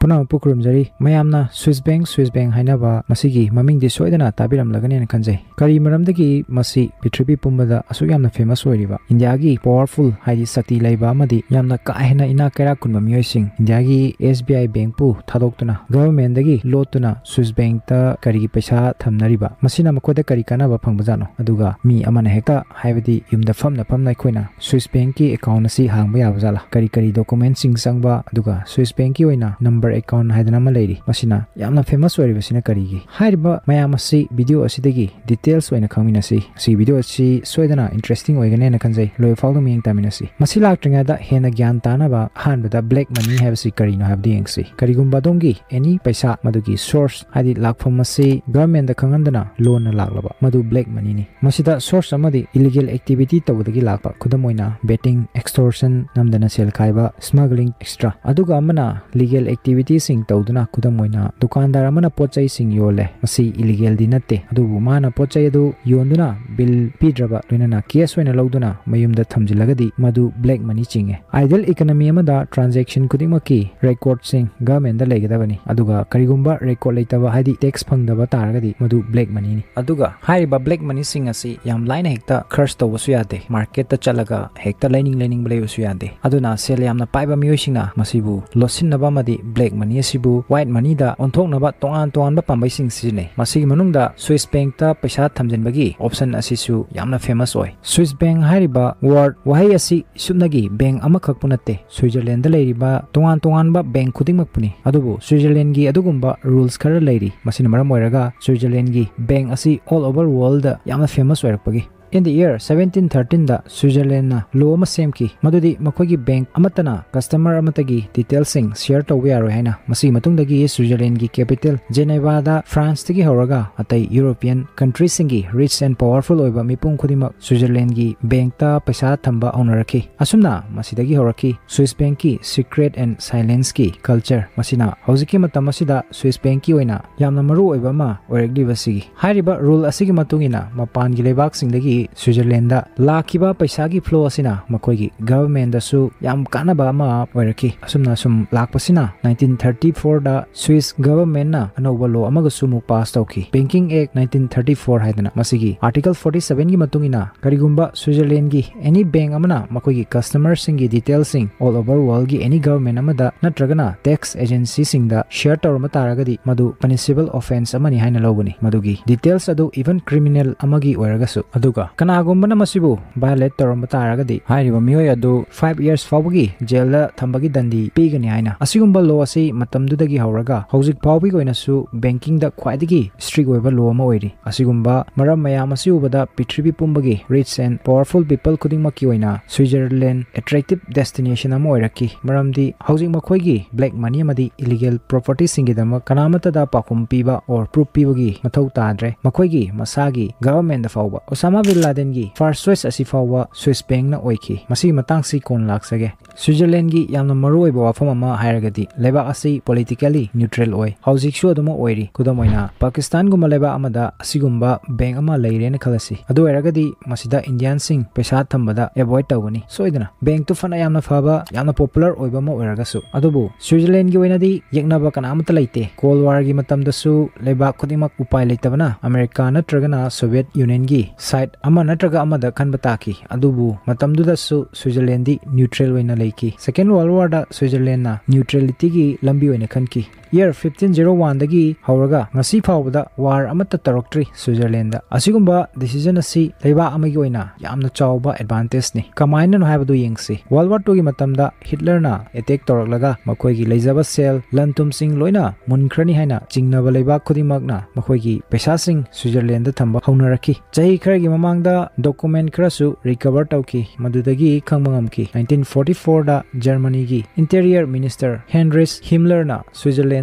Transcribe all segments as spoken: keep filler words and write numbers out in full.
ꯄꯨꯝꯅꯃꯛꯄꯨ ꯈꯨꯔꯨꯝꯖꯔꯤ꯫ ꯃꯌꯥꯝꯅ Swiss Bank, Swiss Bank ꯍꯥꯏꯅꯕ ꯃꯁꯤꯒꯤ ꯃꯃꯤꯡꯗꯤ ꯁꯣꯏꯗꯅ ꯇꯥꯕꯤꯔꯝꯂꯒꯅꯦꯅ ꯈꯟꯖꯩ꯫ ꯀꯔꯤ ꯃꯔꯝꯗꯒꯤ ꯃꯁꯤ ꯄ꯭ꯔꯤꯊꯤꯕꯤ ꯄꯨꯝꯕꯗ ꯑꯁꯨꯛ ꯌꯥꯝꯅ famous ꯑꯣꯏꯔꯤꯕ, ꯏꯟꯗꯤꯌꯥꯒꯤ powerful ꯍꯥꯏꯗꯤ ꯁꯛꯇꯤ ꯂꯩꯕ ꯑꯃꯗꯤ ꯌꯥꯝꯅ ꯀꯥ ꯍꯦꯟꯅ ꯏꯅꯥꯛ ꯀꯩꯔꯥꯛ ꯈꯨꯟꯕ ꯃꯤꯑꯣꯏꯁꯤꯡ ꯏꯟꯗꯤꯌꯥꯒꯤ S B I Bank ꯄꯨ ꯊꯥꯗꯣꯛꯇꯨꯅ, government ꯗꯒꯤ ꯂꯣꯠꯇꯨꯅ Swiss Bank ꯇ ꯀꯔꯤꯒꯤ ꯄꯩꯁꯥ ꯊꯝꯅꯔꯤꯕ? ꯃꯁꯤꯅ ꯃꯈꯣꯏꯗ ꯀꯔꯤ ꯀꯥꯟꯅꯕ ꯐꯪꯕꯖꯥꯠꯅꯣ? ꯑꯗꯨꯒ ꯃꯤ ꯑꯃꯅ ꯍꯦꯛꯇ, ꯍꯥꯏꯕꯗꯤ ꯌꯨꯝꯗ ꯐꯝꯅ ꯐꯝꯅ ꯑꯩꯈꯣꯏꯅ Swiss Bank ꯀꯤ account ꯑꯁꯤ ꯍꯥꯡꯕ ꯌꯥꯕ ꯖꯥꯠꯂꯥ? ꯀꯔꯤ ꯀꯔꯤ document ꯁꯤꯡ ꯆꯪꯕ, ꯑꯗꯨꯒ Swiss Bank ꯀꯤ ꯑꯣꯏꯅ number account ꯍꯥꯏꯗꯅ ꯑꯃ ꯂꯩꯔꯤ, ꯃꯁꯤꯅ ꯌꯥꯝꯅ famous ꯑꯣꯏꯔꯤꯕꯁꯤꯅ ꯀꯔꯤꯒꯤ? ꯍꯥꯏꯔꯤꯕ ꯃꯌꯥꯝ ꯑꯁꯤ video ꯑꯁꯤꯗꯒꯤ details ꯑꯣꯏꯅ ꯈꯪꯃꯤꯟꯅꯁꯤ꯫ ꯁꯤ video ꯑꯁꯤ ꯁꯣꯏꯗꯅ interesting ꯑꯣꯏꯒꯅꯦꯅ ꯈꯟꯖꯩ꯫ ꯂꯣꯏꯕ ꯐꯥꯎꯗ ꯃꯤꯠꯌꯦꯡ ꯇꯥꯃꯤꯟꯅꯁꯤ꯫ ꯃꯁꯤ ꯂꯥꯛꯇ꯭ꯔꯤꯉꯩꯗ ꯍꯦꯟꯅ ꯒ꯭ꯌꯥꯟ ꯇꯥꯅꯕ ꯑꯍꯥꯟꯕꯗ black money ꯍꯥꯏꯕꯁꯤ ꯀꯔꯤꯅꯣ ꯍꯥꯏꯕꯗꯨ ꯌꯦꯡꯁꯤ꯫ ꯀꯔꯤꯒꯨꯝꯕ ꯑꯗꯣꯝꯒꯤ any ꯄꯩꯁꯥ, ꯃꯗꯨꯒꯤ source ꯍꯥꯏꯗꯤ ꯂꯥꯛꯐꯝ ꯑꯁꯤ government ꯗ ꯈꯪꯍꯟꯗꯅ ꯂꯣꯟꯅ ꯂꯥꯛꯂꯕ, ꯃꯗꯨ black money ꯅꯤ꯫ ꯃꯁꯤꯗ source ꯑꯃꯗꯤ illegal activity ꯇꯧꯕꯗꯒꯤ ꯂꯥꯛꯄ, ꯈꯨꯗꯝ ꯑꯣꯏꯅ betting, extortion, ꯅꯝꯗꯅ ꯁꯦꯜ ꯈꯥꯏꯕ, smuggling, et cetera꯫ ꯑꯗꯨꯒ ꯑꯃꯅ legal activity ꯁꯤꯡ ꯇꯧꯗꯨꯅ, ꯈꯨꯗꯝ ꯑꯣꯏꯅ ꯗꯨꯀꯥꯟꯗꯥꯔ ꯑꯃꯅ ꯄꯣꯠ ꯆꯩꯁꯤꯡ ꯌꯣꯜꯂꯦ, ꯃꯁꯤ illegal ꯗꯤ ꯅꯠꯇꯦ, ꯑꯗꯨꯕꯨ ꯃꯥꯅ ꯄꯣꯠ ꯆꯩ ꯑꯗꯨ ꯌꯣꯟꯗꯨꯅ bill ꯄꯤꯗ꯭ꯔꯕ ꯂꯣꯏꯅꯅ cash ꯑꯣꯏꯅ ꯂꯧꯗꯨꯅ ꯃꯌꯨꯝꯗ ꯊꯝꯖꯤꯜꯂꯒꯗꯤ ꯃꯗꯨ black money ꯆꯤꯡꯉꯦ꯫ Ideal economy ꯑꯃꯗ transaction ꯈꯨꯗꯤꯡꯃꯛꯀꯤ record ꯁꯤꯡ government ꯗ ꯂꯩꯒꯗꯕꯅꯤ, ꯑꯗꯨꯒ ꯀꯔꯤꯒꯨꯝꯕ record ꯂꯩꯇꯕ ꯍꯥꯏꯗꯤ tax ꯐꯪꯗꯕ ꯇꯥꯔꯒꯗꯤ ꯃꯗꯨ black money ꯅꯤ꯫ ꯑꯗꯨꯒ ꯍꯥꯏꯔꯤꯕ black money ꯁꯤꯡ ꯑꯁꯤ ꯌꯥꯝ ꯂꯥꯏꯅ ꯍꯦꯛꯇ ꯈꯔꯆ ꯇꯧꯕꯁꯨ ꯌꯥꯗꯦ, market ꯇ ꯆꯠꯂꯒ ꯍꯦꯛꯇ ꯂꯩꯅꯤꯡ ꯂꯩꯅꯤꯡꯕ ꯂꯩꯕꯁꯨ ꯌꯥꯗꯦ꯫ ꯑꯗꯨꯅ ꯁꯦꯜ ꯌꯥꯝꯅ ꯄꯥꯏꯕ ꯃꯤꯑꯣꯏꯁꯤꯡꯅ ꯃꯁꯤꯕꯨ ꯂꯣꯠꯁꯤꯟꯅꯕ ꯑꯃꯗꯤ black money ꯑꯁꯤꯕꯨ white money ꯗ ꯑꯣꯟꯊꯣꯛꯅꯕ ꯇꯣꯉꯥꯟ ꯇꯣꯉꯥꯟꯕ ꯄꯥꯝꯕꯩꯁꯤꯡ ꯁꯤꯖꯤꯟꯅꯩ꯫ ꯃꯁꯤꯒꯤ ꯃꯅꯨꯡꯗ Swiss Bank ꯇ ꯄꯩꯁꯥ ꯊꯝꯖꯤꯟꯕꯒꯤ option ꯑꯁꯤꯁꯨ ꯌꯥꯝꯅ famous ꯑꯣꯏ꯫ Swiss Bank ꯍꯥꯏꯔꯤꯕ word, ꯋꯥꯍꯩ ꯑꯁꯤ ꯁꯨꯞꯅꯒꯤ bank ꯑꯃꯈꯛꯄꯨ ꯅꯠꯇꯦ, Switzerland ꯗ ꯂꯩꯔꯤꯕ ꯇꯣꯉꯥꯟ ꯇꯣꯉꯥꯟꯕ bank ꯈꯨꯗꯤꯡꯃꯛꯄꯨꯅꯤ꯫ ꯑꯗꯨꯕꯨ Switzerland ꯒꯤ ꯑꯗꯨꯒꯨꯝꯕ rules ꯈꯔ ꯂꯩꯔꯤ꯫ ꯃꯁꯤꯅ ꯃꯔꯝ ꯑꯣꯏꯔꯒ Switzerland ꯒꯤ bank ꯑꯁꯤ all over world ꯗ ꯌꯥꯝꯅ famous ꯑꯣꯏꯔꯛꯄꯒꯤ꯫ In the year seventeen thirteen the Switzerland ꯅ law ꯑꯃ ꯁꯦꯝꯈꯤ, ꯃꯗꯨꯗꯤ ꯃꯈꯣꯏꯒꯤ bank ꯑꯃꯠꯇꯅ customer ꯑꯃꯠꯇꯒꯤ details ꯁꯤꯡ share ꯇꯧꯕ ꯌꯥꯔꯣꯏ ꯍꯥꯏꯅ꯫ ꯃꯁꯤꯒꯤ ꯃꯇꯨꯡꯗꯒꯤ Switzerland ꯒꯤ capital Geneva ꯗ France ꯇꯒꯤ ꯍꯧꯔꯒ ꯑꯇꯩ European country ꯁꯤꯡꯒꯤ rich and powerful ꯑꯣꯏꯕ ꯃꯤꯄꯨꯝ ꯈꯨꯗꯤꯡꯃꯛ Switzerland ꯒꯤ bank ꯇ ꯄꯩꯁꯥ ꯊꯝꯕ ꯍꯧꯅꯔꯛꯈꯤ꯫ ꯑꯁꯨꯝꯅ ꯃꯁꯤꯗꯒꯤ ꯍꯧꯔꯛꯈꯤ Swiss Bank ꯀꯤ secret and silence ꯀꯤ culture꯫ ꯃꯁꯤꯅ ꯍꯧꯖꯤꯛꯀꯤ ꯃꯇꯝ ꯑꯁꯤꯗ Swiss Bank ꯀꯤ ꯑꯣꯏꯅ ꯌꯥꯝꯅ ꯃꯔꯨ ꯑꯣꯏꯕ ꯑꯃ ꯑꯣꯏꯔꯛꯂꯤꯕꯁꯤꯒꯤ꯫ ꯍꯥꯏꯔꯤꯕ rule ꯑꯁꯤꯒꯤ ꯃꯇꯨꯡ ꯏꯟꯅ ꯃꯄꯥꯟꯒꯤ ꯂꯩꯕꯥꯛꯁꯤꯡꯗꯒꯤ ꯁ꯭ꯋꯤꯖꯔꯂꯦꯟꯗ ꯂꯥꯛꯈꯤꯕ ꯄꯩꯁꯥꯒꯤ flow ꯑꯁꯤꯅ ꯃꯈꯣꯏꯒꯤ governmentꯗꯁꯨ ꯌꯥꯝ ꯀꯥꯟꯅꯕ ꯑꯃ ꯑꯣꯏꯔꯛꯈꯤ꯫ ꯑꯁꯨꯝꯅ ꯁꯨꯝ ꯂꯥꯛꯄꯁꯤꯅ nineteen thirty fourꯗ Swiss governmentꯅ ꯑꯅꯧꯕ law ꯑꯃꯒꯁꯨ ꯑꯃꯨꯛ pass ꯇꯧꯈꯤ, Banking Act nineteen thirty four ꯍꯥꯏꯗꯅ꯫ ꯃꯁꯤꯒꯤ Article forty sevenꯒꯤ ꯃꯇꯨꯡ ꯏꯟꯅ ꯀꯔꯤꯒꯨꯝꯕ ꯁ꯭ꯋꯤꯖꯔꯂꯦꯟꯒꯤ any bank ꯑꯃꯅ ꯃꯈꯣꯏꯒꯤ customerꯁꯤꯡꯒꯤ detailꯁꯤꯡ all over worldꯒꯤ any government ꯑꯃꯗ ꯅꯠꯇ꯭ꯔꯒꯅ tax agencyꯁꯤꯡꯗ share ꯇꯧꯔꯝꯕ ꯇꯥꯔꯒꯗꯤ ꯃꯗꯨ punishable offence ꯑꯃꯅꯤ ꯍꯥꯏꯅ ꯂꯧꯒꯅꯤ꯫ ꯃꯗꯨꯒꯤ details ꯑꯗꯨ even criminal ꯑꯃꯒꯤ ꯑꯣꯏꯔꯒꯁꯨ꯫ ꯑꯗꯨꯒ ꯀꯅꯥꯒꯨꯝꯕꯅ ꯃꯁꯤꯕꯨ violate ꯇꯧꯔꯝꯕ ꯇꯥꯔꯒꯗꯤ ꯍꯥꯏꯔꯤꯕ ꯃꯤꯑꯣꯏ ꯑꯗꯨ five years ꯐꯥꯎꯕꯒꯤ jailꯗ ꯊꯝꯕꯒꯤ ꯗꯟꯗꯤ ꯄꯤꯒꯅꯤ ꯍꯥꯏꯅ꯫ ꯑꯁꯤꯒꯨꯝꯕ law ꯑꯁꯤ ꯃꯇꯝꯗꯨꯗꯒꯤ ꯍꯧꯔꯒ ꯍꯧꯖꯤꯛ ꯐꯥꯎꯕꯒꯤ ꯑꯣꯏꯅꯁꯨ bankingꯗ ꯈ꯭ꯋꯥꯏꯗꯒꯤ strict ꯑꯣꯏꯕ law ꯑꯃ ꯑꯣꯏꯔꯤ꯫ ꯑꯁꯤꯒꯨꯝꯕ ꯃꯔꯝ ꯃꯌꯥꯝ ꯑꯁꯤ ꯎꯕꯗ ꯄ꯭ꯔꯤꯊꯤꯕꯤ ꯄꯨꯝꯕꯒꯤ rich and powerful people ꯈꯨꯗꯤꯡꯃꯛꯀꯤ ꯑꯣꯏꯅ ꯁ꯭ꯋꯤꯖꯔꯂꯦꯟ attractive destination ꯑꯃ ꯑꯣꯏꯔꯛꯈꯤ, ꯃꯔꯝꯗꯤ ꯍꯧꯖꯤꯛ ꯃꯈꯣꯏꯒꯤ black money ꯑꯃꯗꯤ illegal propertyꯁꯤꯡꯒꯤꯗꯃꯛ ꯀꯅꯥꯃꯠꯇꯗ ꯄꯥꯎꯈꯨꯝ ꯄꯤꯕ or proof ꯄꯤꯕꯒꯤ ꯃꯊꯧ ꯇꯥꯗ꯭ꯔꯦ꯫ ꯃꯈꯣꯏꯒꯤ ꯃꯁꯥꯒꯤ governmentꯗ ꯐꯥꯎꯕ Osama bin Ladenꯒꯤ first choice ꯑꯁꯤ ꯐꯥꯎꯕ Swiss bankꯅ ꯑꯣꯏꯈꯤ꯫ ꯃꯁꯤꯒꯤ ꯃꯇꯥꯡꯁꯤ ꯀꯣꯟꯅ ꯂꯥꯛꯆꯒꯦ꯫ ꯁ꯭ꯋꯤꯖꯔꯂꯦꯟꯒꯤ ꯌꯥꯝꯅ ꯃꯔꯨꯑꯣꯏꯕ ꯋꯥꯐꯝ ꯑꯃ ꯍꯥꯏꯔꯒꯗꯤ ꯂꯩꯕꯥꯛ ꯑꯁꯤ politically neutral ꯑꯣꯏ, ꯍꯧꯖꯤꯛꯁꯨ ꯑꯗꯨꯃꯛ ꯑꯣꯏꯔꯤ꯫ ꯈꯨꯗꯝ ꯑꯣꯏꯅ ꯄꯥꯀꯤꯁꯇꯥꯟꯒꯨꯝꯕ ꯂꯩꯕꯥꯛ ꯑꯃꯗ ꯑꯁꯤꯒꯨꯝꯕ bank ꯑꯃ ꯂꯩꯔꯦꯅ ꯈꯜꯂꯁꯤ, ꯑꯗꯨ ꯑꯣꯏꯔꯒꯗꯤ ꯃꯁꯤꯗ Indianꯁꯤꯡ ꯄꯩꯁꯥ ꯊꯝꯕꯗ avoid ꯇꯧꯒꯅꯤ ꯁꯣꯏꯗꯅ꯫ Bankꯇꯨ ꯐꯅ ꯌꯥꯝꯅ ꯐꯕ, ꯌꯥꯝꯅ popular ꯑꯣꯏꯕ ꯑꯃ ꯑꯣꯏꯔꯒꯁꯨ꯫ ꯑꯗꯨꯕꯨ ꯁ꯭ꯋꯤꯖꯔꯂꯦꯟꯒꯤ ꯑꯣꯏꯅꯗꯤ ꯌꯦꯛꯅꯕ ꯀꯅꯥꯃꯠꯇ ꯂꯩꯇꯦ꯫ Cold Warꯒꯤ ꯃꯇꯝꯗꯁꯨ ꯂꯩꯕꯥꯛ ꯈꯨꯗꯤꯡꯃꯛ ꯎꯄꯥꯏ ꯂꯩꯇꯕꯅ America ꯅꯠꯇ꯭ꯔꯒꯅ Soviet Unionꯒꯤ side ꯑꯃ ꯅꯠꯇ꯭ꯔꯒ ꯑꯃꯗ ꯈꯟꯕ ꯇꯥꯈꯤ꯫ ꯑꯗꯨꯕꯨ ꯃꯇꯝꯗꯨꯗꯁꯨ ꯁ꯭ꯋꯤꯖꯔꯂꯦꯟꯗꯤ neutral ꯑꯣꯏꯅ ꯂꯩꯈꯤ꯫ Second World Warꯗ ꯁ꯭ꯋꯤꯖꯔꯂꯦꯟꯅ neutralityꯒꯤ ꯂꯝꯕꯤ ꯑꯣꯏꯅ ꯈꯟꯈꯤ꯫ Year fifteen zero oneꯗꯒꯤ ꯍꯧꯔꯒ ꯉꯁꯤ ꯐꯥꯎꯕꯗ war ꯑꯃꯠꯇ ꯇꯧꯔꯛꯇ꯭ꯔꯤ ꯁ꯭ꯋꯤꯖꯔꯂꯦꯟꯗ꯫ ꯑꯁꯤꯒꯨꯝꯕ decision ꯑꯁꯤ ꯂꯩꯕꯥꯛ ꯑꯃꯒꯤ ꯑꯣꯏꯅ ꯌꯥꯝꯅ ꯆꯥꯎꯕ advantageꯅꯤ꯫ ꯀꯃꯥꯏꯅꯅꯣ ꯍꯥꯏꯕꯗꯨ ꯌꯦꯡꯁꯤ꯫ World War twoꯒꯤ ꯃꯇꯝꯗ Hitlerꯅ attack ꯇꯧꯔꯛꯂꯒ ꯃꯈꯣꯏꯒꯤ ꯂꯩꯖꯕ ꯁꯦꯜ, ꯂꯟ ꯊꯨꯝꯁꯤꯡ ꯂꯣꯏꯅ ꯃꯨꯟꯈ꯭ꯔꯅꯤ ꯍꯥꯏꯅ ꯆꯤꯡꯅꯕ ꯂꯩꯕꯥꯛ ꯈꯨꯗꯤꯡꯃꯛꯅ ꯃꯈꯣꯏꯒꯤ ꯄꯩꯁꯥꯁꯤꯡ ꯁ꯭ꯋꯤꯖꯔꯂꯦꯟꯗ ꯊꯝꯕ ꯍꯧꯅꯔꯛꯈꯤ꯫ ꯆꯍꯤ ꯈꯔꯒꯤ ꯃꯃꯥꯡꯗ document ꯈꯔꯁꯨ recover ꯇꯧꯈꯤ, ꯃꯗꯨꯗꯒꯤ ꯈꯪꯕ ꯉꯝꯈꯤ꯫ Nineteen forty fourꯗ Germanyꯒꯤ Interior Minister Heinrich Himmlerꯅ ꯁ꯭ꯋꯤꯖꯔꯂꯦꯟꯗ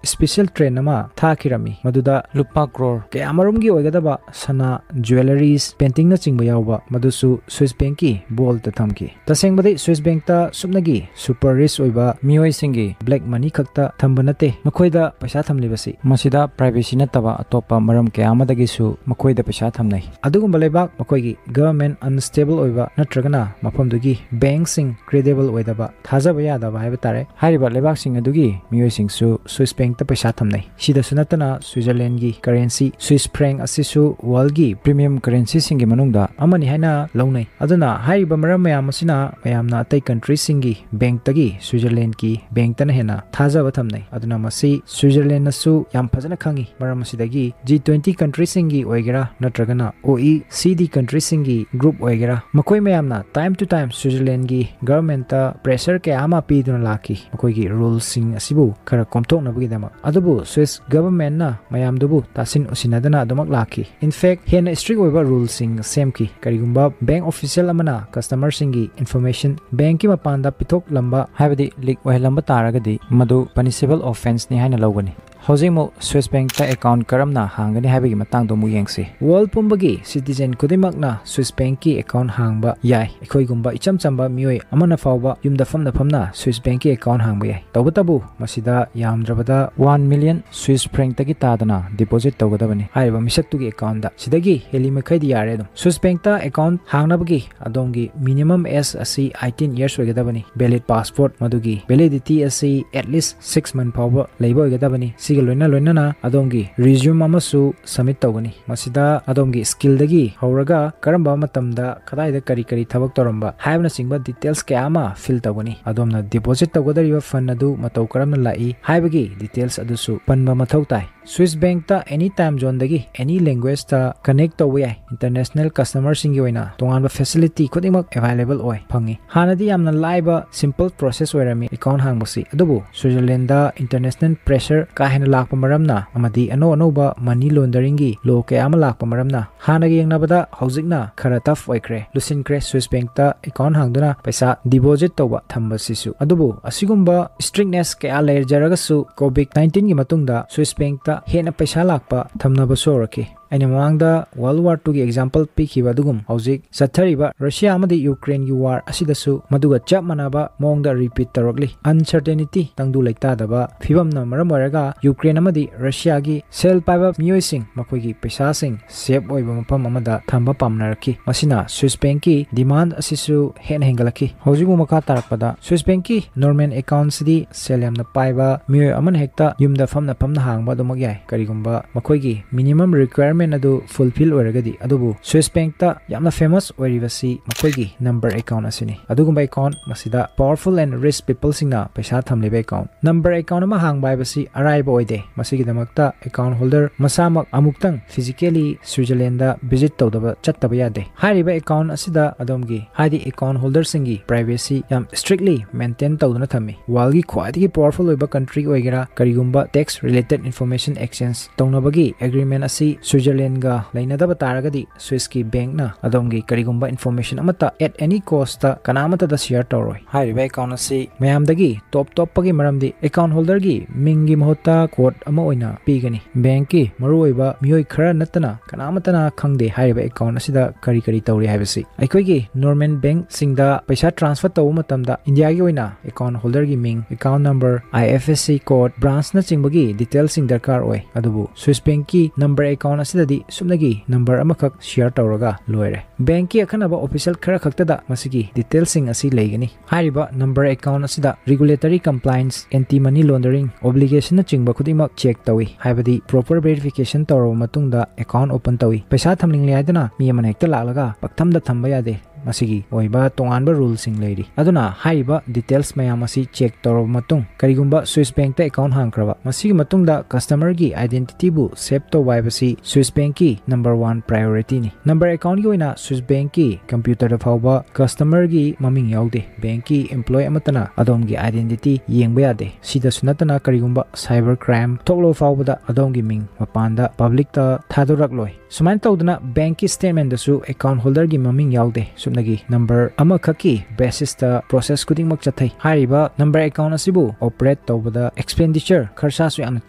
special train ꯑꯃ ꯊꯥꯈꯤꯔꯝꯃꯤ, ꯃꯗꯨꯗ ꯂꯨꯄꯥ crore ꯀꯌꯥꯃꯔꯨꯝꯒꯤ ꯑꯣꯏꯒꯗꯕ ꯁꯅꯥ, jewelleries, paintingꯅꯆꯤꯡꯕ ꯌꯥꯎꯕ, ꯃꯗꯨꯁꯨ Swiss bankꯀꯤ vaultꯇ ꯊꯝꯈꯤ꯫ ꯇꯁꯦꯡꯕꯗꯤ Swiss bankꯇ ꯁꯨꯞꯅꯒꯤ super rich ꯑꯣꯏꯕ ꯃꯤꯑꯣꯏꯁꯤꯡꯒꯤ black money ꯈꯛꯇ ꯊꯝꯕ ꯅꯠꯇꯦ ꯃꯈꯣꯏꯗ ꯄꯩꯁꯥ ꯊꯝꯂꯤꯕꯁꯤ꯫ ꯃꯁꯤꯗ privacy ꯅꯠꯇꯕ ꯑꯇꯣꯞꯄ ꯃꯔꯝ ꯀꯌꯥ ꯑꯃꯗꯒꯤꯁꯨ ꯃꯈꯣꯏꯗ ꯄꯩꯁꯥ ꯊꯝꯅꯩ꯫ ꯑꯗꯨꯒꯨꯝꯕ ꯂꯩꯕꯥꯛ ꯃꯈꯣꯏꯒꯤ government unstable ꯑꯣꯏꯕ ꯅꯠꯇ꯭ꯔꯒꯅ ꯃꯐꯝꯗꯨꯒꯤ bankꯁꯤꯡ credible ꯑꯣꯏꯗꯕ, ꯊꯥꯖꯕ ꯌꯥꯗꯕ ꯍꯥꯏꯕ ꯇꯥꯔꯦ, ꯍꯥꯏꯔꯤꯕ ꯂꯩꯕꯥꯛꯁꯤꯡ ꯑꯗꯨꯒꯤ ꯃꯤꯑꯣꯏꯁꯤꯡꯁꯨ Swiss bankꯇ ꯄꯩꯁꯥ ꯊꯝꯅꯩ꯫ ꯁꯤꯗꯁꯨ ꯅꯠꯇꯅ Switzerlandꯒꯤ currency Swiss franc ꯑꯁꯤꯁꯨ worldꯒꯤ premium currencyꯁꯤꯡꯒꯤ ꯃꯅꯨꯡꯗ ꯑꯃꯅꯤ ꯍꯥꯏꯅ ꯂꯧꯅꯩ꯫ ꯑꯗꯨꯅ ꯍꯥꯏꯔꯤꯕ ꯃꯔꯝ ꯃꯌꯥꯝ ꯑꯁꯤꯅ ꯃꯌꯥꯝꯅ ꯑꯇꯩ countryꯁꯤꯡꯒꯤ bankꯇꯒꯤ Switzerlandꯀꯤ bankꯇꯅ ꯍꯦꯟꯅ ꯊꯥꯖꯕ ꯊꯝꯅꯩ꯫ ꯑꯗꯨꯅ ꯃꯁꯤ Switzerlandꯅꯁꯨ ꯌꯥꯝ ꯐꯖꯅ ꯈꯪꯉꯤ꯫ ꯃꯔꯝ ꯑꯁꯤꯗꯒꯤ G twenty countryꯁꯤꯡꯒꯤ ꯑꯣꯏꯒꯦꯔꯥ ꯅꯠꯇ꯭ꯔꯒꯅ OECD countryꯁꯤꯡꯒꯤ group ꯑꯣꯏꯒꯦꯔꯥ, ꯃꯈꯣꯏ ꯃꯌꯥꯝꯅ time to time Switzerlandꯒꯤ governmentꯇ pressure ꯀꯌꯥ ꯑꯃ ꯄꯤꯗꯨꯅ ꯂꯥꯛꯈꯤ, ꯃꯈꯣꯏꯒꯤ ruleꯁꯤꯡ ꯑꯁꯤꯕꯨ ꯈꯔ ꯀꯣꯝꯊꯣꯛꯅꯕꯒꯤꯗꯃꯛ꯫ ꯑꯗꯨꯕꯨ Swiss governmentꯅ ꯃꯌꯥꯝꯗꯨꯕꯨ ꯇꯥꯁꯤꯟ ꯎꯁꯤꯟꯅꯗꯅ ꯑꯗꯨꯃꯛ ꯂꯥꯛꯈꯤ꯫ In fact, ꯍꯦꯟꯅ strict ꯑꯣꯏꯕ ruleꯁꯤꯡ ꯁꯦꯝꯈꯤ꯫ ꯀꯔꯤꯒꯨꯝꯕ bank official ꯑꯃꯅ customerꯁꯤꯡꯒꯤ information bankꯀꯤ ꯃꯄꯥꯟꯗ ꯄꯤꯊꯣꯛꯂꯝꯕ, ꯍꯥꯏꯕꯗꯤ leak ꯑꯣꯏꯍꯜꯂꯝꯕ ꯇꯥꯔꯒꯗꯤ, ꯃꯗꯨ punishable offenceꯅꯤ ꯍꯥꯏꯅ ꯂꯧꯒꯅꯤ꯫ ꯍꯧꯖꯤꯛ ꯑꯃꯨꯛ Swiss bankꯇ account ꯀꯔꯝꯅ ꯍꯥꯡꯒꯅꯤ ꯍꯥꯏꯕꯒꯤ ꯃꯇꯥꯡꯗꯣ ꯑꯃꯨꯛ ꯌꯦꯡꯁꯤ꯫ World ꯄꯨꯝꯕꯒꯤ citizen ꯈꯨꯗꯤꯡꯃꯛꯅ Swiss bankꯀꯤ account ꯍꯥꯡꯕ ꯌꯥꯏ꯫ ꯑꯩꯈꯣꯏꯒꯨꯝꯕ ꯏꯆꯝ ꯆꯝꯕ ꯃꯤꯑꯣꯏ ꯑꯃꯅ ꯐꯥꯎꯕ ꯌꯨꯝꯗ ꯐꯝꯅ ꯐꯝꯅ Swiss bankꯀꯤ account ꯍꯥꯡꯕ ꯌꯥꯏ꯫ ꯇꯧꯕꯇꯕꯨ ꯃꯁꯤꯗ ꯌꯥꯝꯗ꯭ꯔꯕꯗ one million Swiss francꯇꯒꯤ ꯇꯥꯗꯅ deposit ꯇꯧꯒꯗꯕꯅꯤ ꯍꯥꯏꯔꯤꯕ ꯃꯤꯁꯛꯇꯨꯒꯤ accountꯇ꯫ ꯁꯤꯗꯒꯤ ꯍꯦꯜꯂꯤ ꯃꯈꯩꯗꯤ ꯌꯥꯔꯦ ꯑꯗꯨꯝ꯫ Swiss bankꯇ account ꯍꯥꯡꯅꯕꯒꯤ ꯑꯗꯣꯝꯒꯤ minimum age ꯑꯁꯤ eighteen years ꯑꯣꯏꯒꯗꯕꯅꯤ꯫ Valid passport, ꯃꯗꯨꯒꯤ validity ꯑꯁꯤ at least six month ꯐꯥꯎꯕ ꯂꯩꯕ ꯑꯣꯏꯒꯗꯕꯅꯤ꯫ ꯁꯤꯒ ꯂꯣꯏꯅ ꯂꯣꯏꯅꯅ ꯑꯗꯣꯝꯒꯤ resume ꯑꯃꯁꯨ submit ꯇꯧꯒꯅꯤ꯫ ꯃꯁꯤꯗ ꯑꯗꯣꯝꯒꯤ skillꯗꯒꯤ ꯍꯧꯔꯒ ꯀꯔꯝꯕ ꯃꯇꯝꯗ ꯀꯗꯥꯏꯗ ꯀꯔꯤ ꯀꯔꯤ ꯊꯕꯛ ꯇꯧꯔꯝꯕ ꯍꯥꯏꯕꯅꯆꯤꯡꯕ details ꯀꯌꯥ ꯑꯃ fill ꯇꯧꯒꯅꯤ꯫ ꯑꯗꯣꯝꯅ deposit ꯇꯧꯒꯗꯧꯔꯤꯕ fund ꯑꯗꯨ ꯃꯇꯧ ꯀꯔꯝꯅ ꯂꯥꯛꯏ ꯍꯥꯏꯕꯒꯤ details ꯑꯗꯨꯁꯨ ꯄꯟꯕ ꯃꯊꯧ ꯇꯥꯏ꯫ Swiss bankꯇ any time zoneꯗꯒꯤ any languageꯇ connect ꯇꯧꯕ ꯌꯥꯏ꯫ International customerꯁꯤꯡꯒꯤ ꯑꯣꯏꯅ ꯇꯣꯉꯥꯟꯕ facility ꯈꯨꯗꯤꯡꯃꯛ available ꯑꯣꯏ, ꯐꯪꯉꯤ꯫ ꯍꯥꯟꯅꯗꯤ ꯌꯥꯝꯅ ꯂꯥꯏꯕ simple process ꯑꯣꯏꯔꯝꯃꯤ account ꯍꯥꯡꯕꯁꯤ, ꯑꯗꯨꯕꯨ Switzerlandꯗ international pressure ꯀꯥ ꯍꯦꯟꯅ ꯂꯥꯛꯄ ꯃꯔꯝꯅ ꯑꯃꯗꯤ ꯑꯅꯧ ꯑꯅꯧꯕ money launderingꯒꯤ law ꯀꯌꯥ ꯑꯃ ꯂꯥꯛꯄ ꯃꯔꯝꯅ ꯍꯥꯟꯅꯒ ꯌꯦꯡꯅꯕꯗ ꯍꯧꯖꯤꯛꯅ ꯈꯔ tough ꯑꯣꯏꯈ꯭ꯔꯦ, ꯂꯨꯁꯤꯟꯈ꯭ꯔꯦ Swiss bankꯇ account ꯍꯥꯡꯗꯨꯅ ꯄꯩꯁꯥ deposit ꯇꯧꯕ ꯊꯝꯕꯁꯤꯁꯨ꯫ ꯑꯗꯨꯕꯨ ꯑꯁꯤꯒꯨꯝꯕ strictness ꯀꯌꯥ ꯂꯩꯖꯔꯒꯁꯨ COVID nineteenꯒꯤ ꯃꯇꯨꯡꯗ Swiss bankꯇ ꯍꯦꯟꯅ ꯄꯩꯁꯥ ꯂꯥꯛꯄ ꯊꯝꯅꯕꯁꯨ ꯍꯧꯔꯛꯈꯤ꯫ ꯑꯩꯅ ꯃꯃꯥꯡꯗ World War Two ꯒꯤ example ꯄꯤꯈꯤꯕ ꯑꯗꯨꯒꯨꯝ ꯍꯧꯖꯤꯛ ꯆꯠꯊꯔꯤꯕ ꯔꯁꯤꯌꯥ ꯑꯃꯗꯤ ꯌꯨꯀ꯭ꯔꯦꯟꯒꯤ war ꯑꯁꯤꯗꯁꯨ ꯃꯗꯨꯒ ꯆꯞ ꯃꯥꯟꯅꯕ ꯃꯑꯣꯡꯗ repeat ꯇꯧꯔꯛꯂꯤ꯫ Uncertainty, ꯇꯪꯗꯨ ꯂꯩꯇꯥꯗꯕ ꯐꯤꯕꯝꯅ ꯃꯔꯝ ꯑꯣꯏꯔꯒ ꯌꯨꯀ꯭ꯔꯦꯟ ꯑꯃꯗꯤ ꯔꯁꯤꯌꯥꯒꯤ ꯁꯦꯜ ꯄꯥꯏꯕ ꯃꯤꯑꯣꯏꯁꯤꯡ ꯃꯈꯣꯏꯒꯤ ꯄꯩꯁꯥꯁꯤꯡ safe ꯑꯣꯏꯕ ꯃꯐꯝ ꯑꯃꯗ ꯊꯝꯕ ꯄꯥꯝꯅꯔꯛꯈꯤ꯫ ꯃꯁꯤꯅ Swiss bank ꯀꯤ demand ꯑꯁꯤꯁꯨ ꯍꯦꯟꯅ ꯍꯦꯟꯒꯠꯂꯛꯈꯤ꯫ ꯍꯧꯖꯤꯛꯄꯨ ꯃꯈꯥ ꯇꯥꯔꯛꯄꯗ Swiss bank ꯀꯤ normal account ꯁꯤꯗꯤ ꯁꯦꯜ ꯌꯥꯝꯅ ꯄꯥꯏꯕ ꯃꯤꯑꯣꯏ ꯑꯃꯅ ꯍꯦꯛꯇ ꯌꯨꯝꯗ ꯐꯝꯅ ꯐꯝꯅ ꯍꯥꯡꯕ ꯑꯗꯨꯃꯛ ꯌꯥꯏ꯫ ꯀꯔꯤꯒꯨꯝꯕ ꯃꯈꯣꯏꯒꯤ minimum requirement ꯑꯗꯨ fulfill ꯑꯣꯏꯔꯒꯗꯤ꯫ ꯑꯗꯨꯕꯨ Swiss bank ꯇ ꯌꯥꯝꯅ famous ꯑꯣꯏꯔꯤꯕꯁꯤ ꯃꯈꯣꯏꯒꯤ number account ꯑꯁꯤꯅꯤ꯫ ꯑꯗꯨꯒꯨꯝꯕ account ꯃꯁꯤꯗ powerful and rich people ꯁꯤꯡꯅ ꯄꯩꯁꯥ ꯊꯝꯂꯤꯕ account꯫ Number account ꯑꯃ ꯍꯥꯡꯕ ꯍꯥꯏꯕꯁꯤ ꯑꯔꯥꯏꯕ ꯑꯣꯏꯗꯦ꯫ ꯃꯁꯤꯒꯤꯗꯃꯛꯇ account holder ꯃꯁꯥꯃꯛ ꯑꯃꯨꯛꯇꯪ physically Switzerland ꯗ visit ꯇꯧꯗꯕ ꯆꯠꯇꯕ ꯌꯥꯗꯦ꯫ ꯍꯥꯏꯔꯤꯕ account ꯑꯁꯤꯗ ꯑꯗꯣꯝꯒꯤ, ꯍꯥꯏꯗꯤ account holder ꯁꯤꯡꯒꯤ privacy ꯌꯥꯝ strictly maintain ꯇꯧꯗꯨꯅ ꯊꯝꯃꯤ꯫ World ꯒꯤ ꯈ꯭ꯋꯥꯏꯗꯒꯤ powerful ꯑꯣꯏꯕ country ꯑꯣꯏꯒꯦꯔꯥ, ꯀꯔꯤꯒꯨꯝꯕ tax related information exchange ꯇꯧꯅꯕꯒꯤ agreement ꯑꯁꯤ Switzerland ꯒ ꯂꯩꯅꯗꯕ ꯇꯥꯔꯒꯗꯤ, Swiss ꯀꯤ bank ꯅ ꯑꯗꯣꯝꯒꯤ ꯀꯔꯤꯒꯨꯝꯕ information ꯑꯃꯠꯇ at any cost ꯇ ꯀꯅꯥ ꯑꯃꯠꯇꯗ share ꯇꯧꯔꯣꯏ꯫ ꯍꯥꯏꯔꯤꯕ account ꯑꯁꯤ ꯃꯌꯥꯝꯗꯒꯤ top ꯇꯣꯞꯄꯒꯤ ꯃꯔꯝꯗꯤ account holder ꯒꯤ ꯃꯤꯡꯒꯤ ꯃꯍꯨꯠꯇ code ꯑꯃ ꯑꯣꯏꯅ ꯄꯤꯒꯅꯤ꯫ Bank ꯀꯤ ꯃꯔꯨꯑꯣꯏꯕ ꯃꯤꯑꯣꯏ ꯈꯔ ꯅꯠꯇꯅ ꯀꯅꯥ ꯑꯃꯠꯇꯅ ꯈꯪꯗꯦ ꯍꯥꯏꯔꯤꯕ account ꯑꯁꯤꯗ ꯀꯔꯤ ꯀꯔꯤ ꯇꯧꯔꯤ ꯍꯥꯏꯕꯁꯤ꯫ ꯑꯩꯈꯣꯏꯒꯤ normal bank ꯁꯤꯡꯗ ꯄꯩꯁꯥ transfer ꯇꯧꯕ ꯃꯇꯝꯗ India ꯒꯤ ꯑꯣꯏꯅ account holder ꯒꯤ ꯃꯤꯡ, account number, I F S C code, branch ꯅꯆꯤꯡꯕꯒꯤ details ꯁꯤꯡ ꯗꯔꯀꯥꯔ ꯑꯣꯏ꯫ ꯑꯗꯨꯕꯨ Swiss bank ꯀꯤ number account ꯑꯁꯤꯗꯗꯤ ꯁꯨꯞꯅꯒꯤ number ꯑꯃꯈꯛ share ꯇꯧꯔꯒ ꯂꯣꯏꯔꯦ꯫ Bank ꯀꯤ ꯑꯈꯟꯅꯕ official ꯈꯔ ꯈꯛꯇꯗ ꯃꯁꯤꯒꯤ details ꯁꯤꯡ ꯑꯁꯤ ꯂꯩꯒꯅꯤ꯫ ꯍꯥꯏꯔꯤꯕ number account ꯑꯁꯤꯗ regulatory compliance, anti money laundering obligation ꯅꯆꯤꯡꯕ ꯈꯨꯗꯤꯡꯃꯛ check ꯇꯧꯏ, ꯍꯥꯏꯕꯗꯤ proper verification ꯇꯧꯔꯕ ꯃꯇꯨꯡꯗ account open ꯇꯧꯏ꯫ ꯄꯩꯁꯥ ꯊꯝꯅꯤꯡꯂꯦ ꯍꯥꯏꯗꯨꯅ ꯃꯤ ꯑꯃꯅ ꯍꯦꯛꯇ ꯂꯥꯛꯂꯒ ꯄꯛꯊꯝꯗ ꯊꯝꯕ ꯌꯥꯗꯦ꯫ ꯃꯁꯤꯒꯤ ꯑꯣꯏꯕ ꯇꯣꯉꯥꯟꯕ rule ꯁꯤꯡ ꯂꯩꯔꯤ꯫ ꯑꯗꯨꯅ ꯍꯥꯏꯔꯤꯕ details ꯃꯌꯥꯝ ꯑꯁꯤ check ꯇꯧꯔꯕ ꯃꯇꯨꯡ, ꯀꯔꯤꯒꯨꯝꯕ Swiss bank ꯇ account ꯍꯥꯡꯈ꯭ꯔꯕ, ꯃꯁꯤꯒꯤ ꯃꯇꯨꯡꯗ customer ꯒꯤ identity ꯕꯨ safe ꯇꯧꯕ ꯍꯥꯏꯕꯁꯤ Swiss bank ꯀꯤ number one priority ꯅꯤ꯫ Number account ꯒꯤ ꯑꯣꯏꯅ Swiss bank ꯀꯤ computer ꯗ ꯐꯥꯎꯕ customer ꯒꯤ ꯃꯃꯤꯡ ꯌꯥꯎꯗꯦ꯫ Bank ꯀꯤ employee ꯑꯃꯠꯇꯅ ꯑꯗꯣꯝꯒꯤ identity ꯌꯦꯡꯕ ꯌꯥꯗꯦ꯫ ꯁꯤꯗꯁꯨ ꯅꯠꯇꯅ, ꯀꯔꯤꯒꯨꯝꯕ cyber crime ꯊꯣꯛꯂꯕ ꯐꯥꯎꯕꯗ ꯑꯗꯣꯝꯒꯤ ꯃꯤꯡ ꯃꯄꯥꯟꯗ public ꯇ ꯊꯥꯗꯣꯔꯛꯂꯣꯏ꯫ ꯁꯨꯃꯥꯏꯅ ꯇꯧꯗꯅ ꯕꯦꯡꯛꯀꯤ ꯁ꯭ꯇꯦꯠꯃꯦꯟꯗꯁꯨ ꯑꯦꯀꯥꯎꯟ ꯍꯣꯜꯗꯔꯒꯤ ꯃꯃꯤꯡ ꯌꯥꯎꯗꯦ꯫ ꯁꯨꯞꯅꯒꯤ ꯅꯝꯕꯔ ꯑꯃꯈꯛꯀꯤ ꯕꯦꯁꯤꯁꯇ ꯄ꯭ꯔꯣꯁꯦꯁ ꯈꯨꯗꯤꯡꯃꯛ ꯆꯠꯊꯩ꯫ ꯍꯥꯏꯔꯤꯕ ꯅꯝꯕꯔ ꯑꯦꯀꯥꯎꯟ ꯑꯁꯤꯕꯨ ꯑꯣꯄꯔꯦꯠ ꯇꯧꯕꯗ ꯑꯦꯛꯁꯄꯦꯟꯗꯤꯆꯔ, ꯈꯔꯁꯥꯁꯨ ꯌꯥꯝꯅ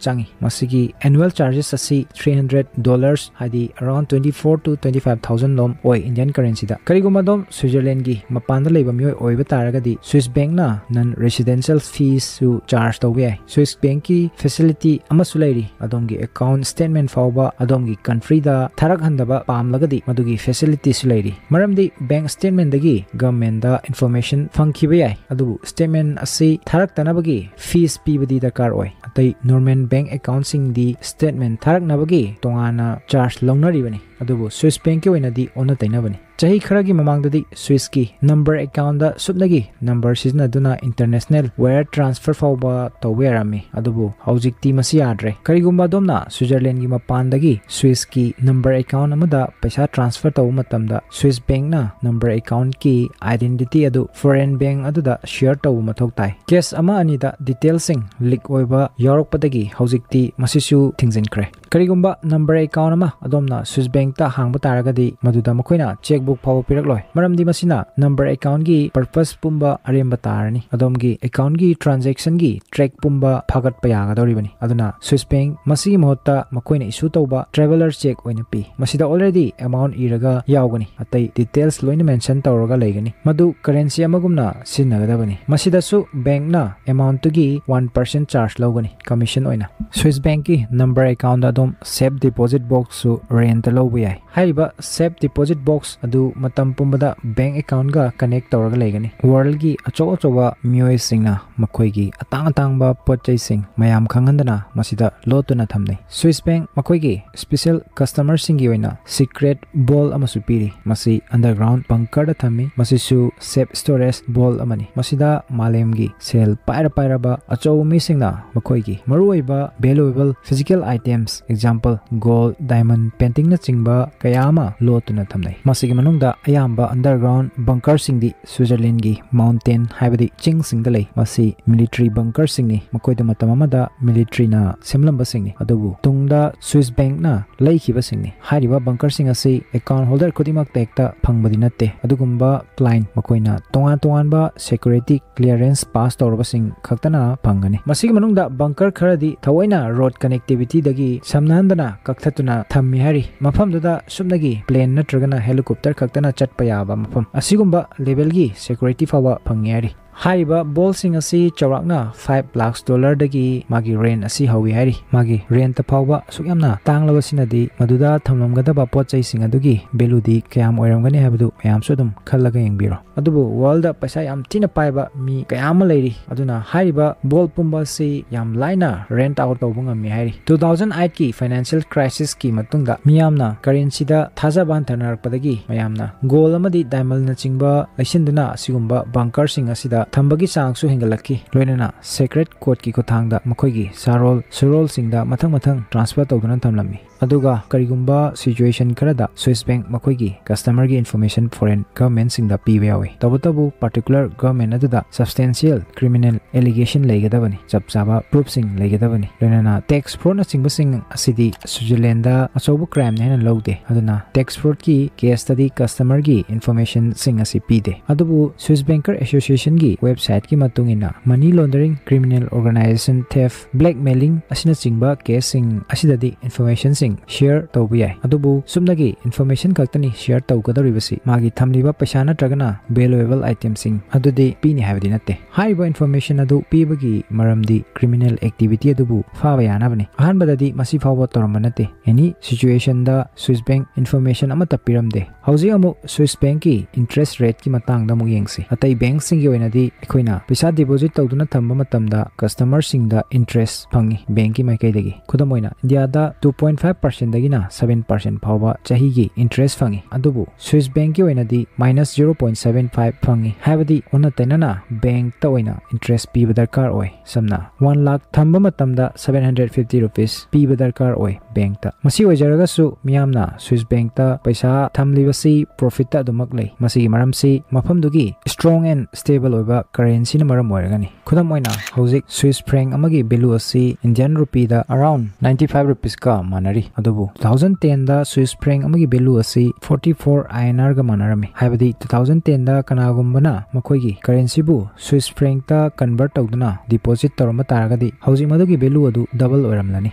ꯆꯪꯉꯤ꯫ ꯃꯁꯤꯒꯤ ꯑꯦꯅꯨꯋꯦꯜ ꯆꯥꯔꯖꯦꯁ ꯑꯁꯤ three hundred dollars, ꯍꯥꯏꯗꯤ around twenty four to twenty five thousand ꯂꯣꯝ ꯑꯣꯏ ꯏꯟꯗꯤꯌꯟ ꯀꯔꯦꯟꯁꯤꯗ꯫ ꯀꯔꯤꯒꯨꯝꯕ ꯑꯗꯣꯝ ꯁ꯭ꯋꯤꯖꯔꯂꯦꯟꯒꯤ ꯃꯄꯥꯟꯗ ꯂꯩꯕ ꯃꯤꯑꯣꯏ ꯑꯣꯏꯕ ꯇꯥꯔꯒꯗꯤ, ꯁ꯭ꯋꯤꯁ ꯕꯦꯡꯛꯅ ꯅꯟ ꯔꯦꯁꯤꯗꯦꯟꯁꯤꯌꯦꯜ ꯐꯤꯁꯁꯨ ꯆꯥꯔꯖ ꯇꯧꯕ ꯌꯥꯏ꯫ ꯁ꯭ꯋꯤꯁ ꯕꯦꯡꯛꯀꯤ ꯐꯦꯁꯤꯂꯤꯇꯤ ꯑꯃꯁꯨ ꯂꯩꯔꯤ꯫ ꯑꯗꯣꯝꯒꯤ ꯑꯦꯀꯥꯎꯟ ꯁ꯭ꯇꯦꯠꯃꯦꯟ ꯐꯥꯎꯕ ꯑꯗꯣꯝꯒꯤ ꯀꯟꯇ꯭ꯔꯤꯗ ꯊꯥꯔꯛꯍꯟꯗꯕ ꯄꯥꯝꯂꯒꯗꯤ, ꯃꯗꯨꯒꯤ ꯐꯦꯁꯤꯂꯤꯇꯤꯁꯨ ꯂꯩꯔꯤ꯫ ꯃꯔꯝꯗꯤ ꯕꯦꯡꯛ ꯁ꯭ꯇꯦꯠꯃꯦꯟꯗꯒꯤ ꯒꯚꯔꯟꯃꯦꯟꯠꯗ ꯏꯟꯐꯣꯔꯃꯦꯁꯟ ꯐꯪꯈꯤꯕ ꯌꯥꯏ, ꯑꯗꯨꯕꯨ ꯁ꯭ꯇꯦꯠꯃꯦꯟ ꯑꯁꯤ ꯊꯥꯔꯛꯇꯅꯕꯒꯤ ꯐꯤꯁ ꯄꯤꯕꯗꯤ ꯗꯔꯀꯥꯔ ꯑꯣꯏ꯫ ꯑꯇꯩ ꯅꯣꯔꯃꯦꯜ ꯕꯦꯡꯛ ꯑꯦꯀꯥꯎꯟꯁꯤꯡꯗꯤ ꯁ꯭ꯇꯦꯠꯃꯦꯟ ꯊꯥꯔꯛꯅꯕꯒꯤ ꯇꯣꯉꯥꯟꯅ ꯆꯥꯔꯖ ꯂꯧꯅꯔꯤꯕꯅꯤ, ꯑꯗꯨꯕꯨ ꯁ꯭ꯋꯤꯁ ꯕꯦꯡꯛꯀꯤ ꯑꯣꯏꯅꯗꯤ ꯑꯣꯟꯅ ꯇꯩꯅꯕꯅꯤ꯫ ꯆꯍꯤ ꯈꯔꯒꯤ ꯃꯃꯥꯡꯗꯗꯤ ꯁ꯭ꯋꯤꯁꯀꯤ ꯅꯝꯕꯔ ꯑꯦꯀꯥꯎꯟꯗ ꯁꯨꯞꯅꯒꯤ ꯅꯝꯕꯔ ꯁꯤꯖꯤꯟꯅꯗꯨꯅ ꯏꯟꯇꯔꯅꯦꯁꯅꯦꯜ ꯋꯥꯌꯔ ꯇ꯭ꯔꯥꯟꯁꯐꯔ ꯐꯥꯎꯕ ꯇꯧꯕ ꯌꯥꯔꯝꯃꯤ, ꯑꯗꯨꯕꯨ ꯍꯧꯖꯤꯛꯇꯤ ꯃꯁꯤ ꯌꯥꯗ꯭ꯔꯦ꯫ ꯀꯔꯤꯒꯨꯝꯕ ꯑꯗꯣꯝꯅ ꯁ꯭ꯋꯤꯖꯔꯂꯦꯟꯒꯤ ꯃꯄꯥꯟꯗꯒꯤ ꯁ꯭ꯋꯤꯁꯀꯤ ꯅꯝꯕꯔ ꯑꯦꯀꯥꯎꯟ ꯑꯃꯗ ꯄꯩꯁꯥ ꯇ꯭ꯔꯥꯟꯁꯐꯔ ꯇꯧꯕ ꯃꯇꯝꯗ, ꯁ꯭ꯋꯤꯁ ꯕꯦꯡꯛꯅ ꯅꯝꯕꯔ ꯑꯦꯀꯥꯎꯟꯠꯀꯤ ꯑꯥꯏꯗꯦꯟꯇꯤꯇꯤ ꯑꯗꯨ ꯐꯣꯔꯦꯟ ꯕꯦꯡꯛ ꯑꯗꯨꯗ ꯁꯤꯌꯔ ꯇꯧꯕ ꯃꯊꯧ ꯇꯥꯏ꯫ ꯀꯦꯁ ꯑꯃ ꯑꯅꯤꯗ ꯗꯤꯇꯦꯜꯁꯤꯡ ꯂꯤꯛ ꯑꯣꯏꯕ ꯌꯥꯎꯔꯛꯄꯗꯒꯤ ꯍꯧꯖꯤꯛꯇꯤ ꯃꯁꯤꯁꯨ ꯊꯤꯡꯖꯤꯟꯈ꯭ꯔꯦ꯫ ꯀꯔꯤꯒꯨꯝꯕ ꯅꯝꯕꯔ ꯑꯦꯀꯥꯎꯟ ꯑꯃ ꯑꯗꯣꯝꯅ ꯁ꯭ꯋꯤꯁ ꯕꯦꯡꯛꯇ ꯍꯥꯡꯕ ꯇꯥꯔꯒꯗꯤ, ꯃꯗꯨꯗ ꯃꯈꯣꯏꯅ ꯆꯦꯛꯕꯨꯛ ꯐꯥꯎꯕ ꯄꯤꯔꯛꯂꯣꯏ, ꯃꯔꯝꯗꯤ ꯃꯁꯤꯅ ꯅꯝꯕꯔ ꯑꯦꯀꯥꯎꯟꯠꯀꯤ ꯄꯔꯄꯁ ꯄꯨꯝꯕ ꯑꯔꯦꯝꯕ ꯇꯥꯔꯅꯤ꯫ ꯑꯗꯣꯝꯒꯤ ꯑꯦꯀꯥꯎꯟꯠꯀꯤ ꯇ꯭ꯔꯥꯟꯖꯦꯛꯁꯟꯒꯤ ꯇ꯭ꯔꯦꯛ ꯄꯨꯝꯕ ꯐꯥꯒꯠꯄ ꯌꯥꯒꯗꯧꯔꯤꯕꯅꯤ꯫ ꯑꯗꯨꯅ ꯁ꯭ꯋꯤꯁ ꯕꯦꯡꯛ ꯃꯁꯤꯒꯤ ꯃꯍꯨꯠꯇ ꯃꯈꯣꯏꯅ ꯏꯁꯨ ꯇꯧꯕ ꯇ꯭ꯔꯦꯚꯦꯂꯔ ꯆꯦꯛ ꯑꯣꯏꯅ ꯄꯤ꯫ ꯃꯁꯤꯗ ꯑꯣꯜꯔꯦꯗꯤ ꯑꯦꯃꯥꯎꯟꯠ ꯏꯔꯒ ꯌꯥꯎꯒꯅꯤ, ꯑꯇꯩ ꯗꯤꯇꯦꯜꯁ ꯂꯣꯏꯅ ꯃꯦꯟꯁꯟ ꯇꯧꯔꯒ ꯂꯩꯒꯅꯤ꯫ ꯃꯗꯨ ꯀꯔꯦꯟꯁꯤ ꯑꯃꯒꯨꯝꯅ ꯁꯤꯖꯤꯟꯅꯒꯗꯕꯅꯤ꯫ ꯃꯁꯤꯗꯁꯨ ꯕꯦꯡꯛꯅ ꯑꯦꯃꯥꯎꯟꯠꯇꯨꯒꯤ one percent ꯆꯥꯔꯖ ꯂꯧꯒꯅꯤ ꯀꯃꯤꯁꯟ ꯑꯣꯏꯅ꯫ ꯁ꯭ꯋꯤꯁ ꯕꯦꯡꯛꯀꯤ ꯅꯝꯕꯔ ꯑꯦꯀꯥꯎꯟꯠꯗ ꯑꯗꯣꯝ ꯁꯦꯐ ꯗꯤꯄꯣꯖꯤꯠ ꯕꯣꯛꯁꯁꯨ ꯔꯦꯟꯠꯇ ꯂꯧꯕ ꯌꯥꯏ꯫ ꯍꯥꯏꯔꯤꯕ ꯁꯦꯐ ꯗꯤꯄꯣꯖꯤꯠ ꯕꯣꯛꯁ ꯑꯗꯨ ꯃꯇꯝ ꯄꯨꯝꯕꯗ ꯕꯦꯡꯛ ꯑꯦꯀꯥꯎꯟꯠꯒ ꯀꯅꯦꯛ ꯇꯧꯔꯒ ꯂꯩꯒꯅꯤ꯫ ꯋꯥꯔꯜꯒꯤ ꯑꯆꯧ ꯑꯆꯧꯕ ꯃꯤꯑꯣꯏꯁꯤꯡꯅ ꯃꯈꯣꯏꯒꯤ ꯑꯇꯥꯡ ꯑꯇꯥꯡꯕ ꯄꯣꯠ ꯆꯩꯁꯤꯡ ꯃꯌꯥꯝ ꯈꯪꯍꯟꯗꯅ ꯃꯁꯤꯗ ꯂꯣꯠꯇꯨꯅ ꯊꯝꯅꯩ꯫ ꯁ꯭ꯋꯤꯁ ꯕꯦꯡꯛ ꯃꯈꯣꯏꯒꯤ ꯁ꯭ꯄꯤꯁꯦꯜ ꯀꯁꯇꯃꯔꯁꯤꯡꯒꯤ ꯑꯣꯏꯅ ꯁꯤꯀ꯭ꯔꯦꯠ ꯕꯣꯜ ꯑꯃꯁꯨ ꯄꯤꯔꯤ꯫ ꯃꯁꯤ ꯑꯟꯗꯔꯒ꯭ꯔꯥꯎꯟ ꯕꯪꯀꯔꯗ ꯊꯝꯃꯤ꯫ ꯃꯁꯤꯁꯨ ꯁꯦꯐ ꯁ꯭ꯇꯣꯔꯦꯖ ꯕꯣꯜ ꯑꯃꯅꯤ꯫ ꯃꯁꯤꯗ ꯃꯥꯂꯦꯝꯒꯤ ꯁꯦꯜ ꯄꯥꯏꯔ ꯄꯥꯏꯔꯕ ꯑꯆꯧꯕ ꯃꯤꯁꯤꯡꯅ ꯃꯈꯣꯏꯒꯤ ꯃꯔꯨꯑꯣꯏꯕ valuable physical items, example, gold, diamond, ꯄꯦꯟꯇꯤꯡꯅꯆꯤꯡꯕ ꯀꯌꯥ ꯑꯃ ꯂꯣꯠꯇꯨꯅ ꯊꯝꯅꯩ꯫ ꯃꯁꯤꯒꯤ ꯃꯅꯨꯡꯗ ꯑꯌꯥꯝꯕ underground bunkerꯁꯤꯡꯗꯤ ꯁ꯭ꯋꯤꯖꯔꯂꯦꯟꯒꯤ mountain ꯍꯥꯏꯕꯗꯤ ꯆꯤꯡꯁꯤꯡꯗ ꯂꯩ꯫ ꯃꯁꯤ military bunkerꯁꯤꯡꯅꯤ꯫ ꯃꯈꯣꯏꯗ ꯃꯇꯝ ꯑꯃꯗ militaryꯅ ꯁꯦꯝꯂꯝꯕꯁꯤꯡꯅꯤ꯫ ꯑꯗꯨꯕꯨ ꯇꯨꯡꯗ Swiss bankꯅ ꯂꯩꯈꯤꯕꯁꯤꯡꯅꯤ꯫ ꯍꯥꯏꯔꯤꯕ bunkerꯁꯤꯡ ꯑꯁꯤ account holder ꯈꯨꯗꯤꯡꯃꯛꯇ ꯍꯦꯛꯇ ꯐꯪꯕꯗꯤ ꯅꯠꯇꯦ꯫ ꯑꯗꯨꯒꯨꯝꯕ client ꯃꯈꯣꯏꯅ ꯇꯣꯉꯥꯟ ꯇꯣꯉꯥꯟꯕ security clearance pass ꯇꯧꯔꯕꯁꯤꯡ ꯈꯛꯇꯅ ꯐꯪꯒꯅꯤ꯫ ꯃꯁꯤꯒꯤ ꯃꯅꯨꯡꯗ bunker ꯈꯔꯗꯤ ꯊꯑꯣꯏꯅ road connectivityꯗꯒꯤ ꯁꯝꯅꯍꯟꯗꯅ ꯀꯛꯊꯠꯇꯨꯅ ꯊꯝꯃꯤ ꯍꯥꯏꯔꯤ꯫ ꯃꯐꯝꯗꯨꯗ ꯁꯨꯞꯅꯒꯤ plane ꯅꯠꯇ꯭ꯔꯒꯅ helicopter ꯈꯛꯇꯅ ꯆꯠꯄ ꯌꯥꯕ ꯃꯐꯝ꯫ ꯑꯁꯤꯒꯨꯝꯕ levelꯒꯤ security ꯐꯥꯎꯕ ꯐꯪꯉꯤ ꯍꯥꯏꯔꯤ꯫ ꯍꯥꯏꯔꯤꯕ vaultꯁꯤꯡ ꯑꯁꯤ ꯆꯥꯎꯔꯥꯛꯅ five lakhs dollarꯗꯒꯤ ꯃꯥꯒꯤ rent ꯑꯁꯤ ꯍꯧꯏ ꯍꯥꯏꯔꯤ꯫ ꯃꯥꯒꯤ rentꯇ ꯐꯥꯎꯕ ꯑꯁꯨꯛ ꯌꯥꯝꯅ ꯇꯥꯡꯂꯕꯁꯤꯅꯗꯤ ꯃꯗꯨꯗ ꯊꯝꯂꯝꯒꯗꯕ ꯄꯣꯠ ꯆꯩꯁꯤꯡ ꯑꯗꯨꯒꯤ valueꯗꯤ ꯀꯌꯥꯝ ꯑꯣꯏꯔꯝꯒꯅꯤ ꯍꯥꯏꯕꯗꯨ ꯃꯌꯥꯝꯁꯨ ꯑꯗꯨꯝ ꯈꯜꯂꯒ ꯌꯦꯡꯕꯤꯔꯣ꯫ ꯑꯗꯨꯕꯨ worldꯗ ꯄꯩꯁꯥ ꯌꯥꯝ ꯊꯤꯅ ꯄꯥꯏꯕ ꯃꯤ ꯀꯌꯥ ꯑꯃ ꯂꯩꯔꯤ꯫ ꯑꯗꯨꯅ ꯍꯥꯏꯔꯤꯕ vault ꯄꯨꯝꯕ ꯑꯁꯤ ꯌꯥꯝ ꯂꯥꯏꯅ rent out ꯇꯧꯕ ꯉꯝꯃꯤ ꯍꯥꯏꯔꯤ꯫ Two thousand eightꯀꯤ financial crisisꯀꯤ ꯃꯇꯨꯡꯗ ꯃꯤꯌꯥꯝꯅ currencyꯗ ꯊꯥꯖꯕ ꯍꯟꯊꯅꯔꯛꯄꯗꯒꯤ ꯃꯌꯥꯝꯅ gold ꯑꯃꯗꯤ diamondꯅꯆꯤꯡꯕ ꯂꯩꯁꯤꯟꯗꯨꯅ ꯑꯁꯤꯒꯨꯝꯕ bunkerꯁꯤꯡ ꯑꯁꯤꯗ ꯊꯝꯕꯒꯤ ꯆꯥꯡꯁꯨ ꯍꯦꯟꯒꯠꯂꯛꯈꯤ꯫ ꯂꯣꯏꯅꯅ secret codeꯀꯤ ꯈꯨꯠꯊꯥꯡꯗ ꯃꯈꯣꯏꯒꯤ ꯁꯥꯔꯣꯜ ꯁꯨꯔꯣꯜꯁꯤꯡꯗ ꯃꯊꯪ ꯃꯊꯪ transfer ꯇꯧꯗꯨꯅ ꯊꯝꯂꯝꯃꯤ꯫ ꯑꯗꯨꯒ ꯀꯔꯤꯒꯨꯝꯕ situation ꯈꯔꯗ Swiss bank ꯃꯈꯣꯏꯒꯤ customerꯒꯤ information foreign governmentꯁꯤꯡꯗ ꯄꯤꯕ ꯌꯥꯎꯏ꯫ ꯇꯧꯕꯇꯕꯨ particular government ꯑꯗꯨꯗ substantial criminal allegation ꯂꯩꯒꯗꯕꯅꯤ, ꯆꯞ ꯆꯥꯕ proofꯁꯤꯡ ꯂꯩꯒꯗꯕꯅꯤ꯫ ꯂꯣꯏꯅꯅ tax fraudꯅꯆꯤꯡꯕꯁꯤꯡ ꯑꯁꯤꯗꯤ Switzerlandꯗ ꯑꯆꯧꯕ crimeꯅꯤ ꯍꯥꯏꯅ ꯂꯧꯗꯦ꯫ ꯑꯗꯨꯅ tax fraudꯀꯤ caseꯇꯗꯤ customerꯒꯤ informationꯁꯤꯡ ꯑꯁꯤ ꯄꯤꯗꯦ꯫ ꯑꯗꯨꯕꯨ Swiss Banker Associationꯒꯤ websiteꯀꯤ ꯃꯇꯨꯡ ꯏꯟꯅ money laundering, criminal organization theft, blackmailing ꯑꯁꯤꯅꯆꯤꯡꯕ caseꯁꯤꯡ ꯑꯁꯤꯗꯗꯤ informationꯁꯤꯡ share ꯇꯧꯕ ꯌꯥꯏ꯫ ꯑꯗꯨꯕꯨ ꯁꯨꯞꯅꯒꯤ information ꯈꯛꯇꯅꯤ share ꯇꯧꯒꯗꯧꯔꯤꯕꯁꯤ꯫ ꯃꯥꯒꯤ ꯊꯝꯂꯤꯕ ꯄꯩꯁꯥ ꯅꯠꯇ꯭ꯔꯒꯅ valuable itemꯁꯤꯡ ꯑꯗꯨꯗꯤ ꯄꯤꯅꯤ ꯍꯥꯏꯕꯗꯤ ꯅꯠꯇꯦ꯫ ꯍꯥꯏꯔꯤꯕ information ꯑꯗꯨ ꯄꯤꯕꯒꯤ ꯃꯔꯝꯗꯤ criminal activity ꯑꯗꯨꯕꯨ ꯐꯥꯕ ꯌꯥꯅꯕꯅꯤ꯫ ꯑꯍꯥꯟꯕꯗꯗꯤ ꯃꯁꯤ ꯐꯥꯎꯕ ꯇꯧꯔꯝꯕ ꯅꯠꯇꯦ꯫ Any situationꯗ Swiss Bank information ꯑꯃꯠꯇ ꯄꯤꯔꯝꯗꯦ꯫ ꯍꯧꯖꯤꯛ ꯑꯃꯨꯛ Swiss Bankꯀꯤ interest rateꯀꯤ ꯃꯇꯥꯡꯗ ꯑꯃꯨꯛ ꯌꯦꯡꯁꯤ꯫ ꯑꯇꯩ bankꯁꯤꯡꯒꯤ ꯑꯣꯏꯅꯗꯤ ꯑꯩꯈꯣꯏꯅ ꯄꯩꯁꯥ deposit ꯇꯧꯗꯨꯅ ꯊꯝꯕ ꯃꯇꯝꯗ customerꯁꯤꯡꯗ interest ꯐꯪꯉꯤ bankꯀꯤ ꯃꯥꯏꯀꯩꯗꯒꯤ꯫ ꯈꯨꯗꯝ ꯑꯣꯏꯅ Indiaꯗ two point five percentꯗꯒꯤꯅ seven percent ꯐꯥꯎꯕ ꯆꯍꯤꯒꯤ interest ꯐꯪꯉꯤ꯫ ꯑꯗꯨꯕꯨ Swiss Bankꯀꯤ ꯑꯣꯏꯅꯗꯤ minus zero point seven five ꯐꯪꯉꯤ꯫ ꯍꯥꯏꯕꯗꯤ ꯑꯣꯟꯅ ꯇꯩꯅꯅ bankꯇ ꯑꯣꯏꯅ interest ꯄꯤꯕ ꯗꯔꯀꯥꯔ ꯑꯣꯏ꯫ ꯁꯝꯅ one lakh ꯊꯝꯕ ꯃꯇꯝꯗ seven hundred fifty rupees ꯄꯤꯕ ꯗꯔꯀꯥꯔ ꯑꯣꯏ bankꯇ꯫ ꯃꯁꯤ ꯑꯣꯏꯖꯔꯒꯁꯨ ꯃꯤꯌꯥꯝꯅ Swiss Bankꯇ ꯄꯩꯁꯥ ꯊꯝꯂꯤꯕꯁꯤ profitꯇ ꯑꯗꯨꯃꯛ ꯂꯩ꯫ ꯃꯁꯤꯒꯤ ꯃꯔꯝꯁꯤ ꯃꯐꯝꯗꯨꯒꯤ strong and stable ꯑꯣꯏꯕ currencyꯅ ꯃꯔꯝ ꯑꯣꯏꯔꯒꯅꯤ꯫ ꯈꯨꯗꯝ ꯑꯣꯏꯅ, ꯍꯧꯖꯤꯛ Swiss franc ꯑꯃꯒꯤ value ꯑꯁꯤ Indian rupeeꯗ around ninety five rupeesꯀ ꯃꯥꯟꯅꯔꯤ꯫ ꯑꯗꯨꯕꯨ two thousand tenꯗ Swiss franc ꯑꯃꯒꯤ value ꯑꯁꯤ forty four INRꯒ ꯃꯥꯟꯅꯔꯝꯃꯤ꯫ ꯍꯥꯏꯕꯗꯤ two thousand tenꯗ ꯀꯅꯥꯒꯨꯝꯕꯅ ꯃꯈꯣꯏꯒꯤ currencyꯕꯨ Swiss francꯇ convert ꯇꯧꯗꯨꯅ deposit ꯇꯧꯔꯝꯕ ꯇꯥꯔꯒꯗꯤ, ꯍꯧꯖꯤꯛ ꯃꯗꯨꯒꯤ value ꯑꯗꯨ double ꯑꯣꯏꯔꯝꯂꯅꯤ꯫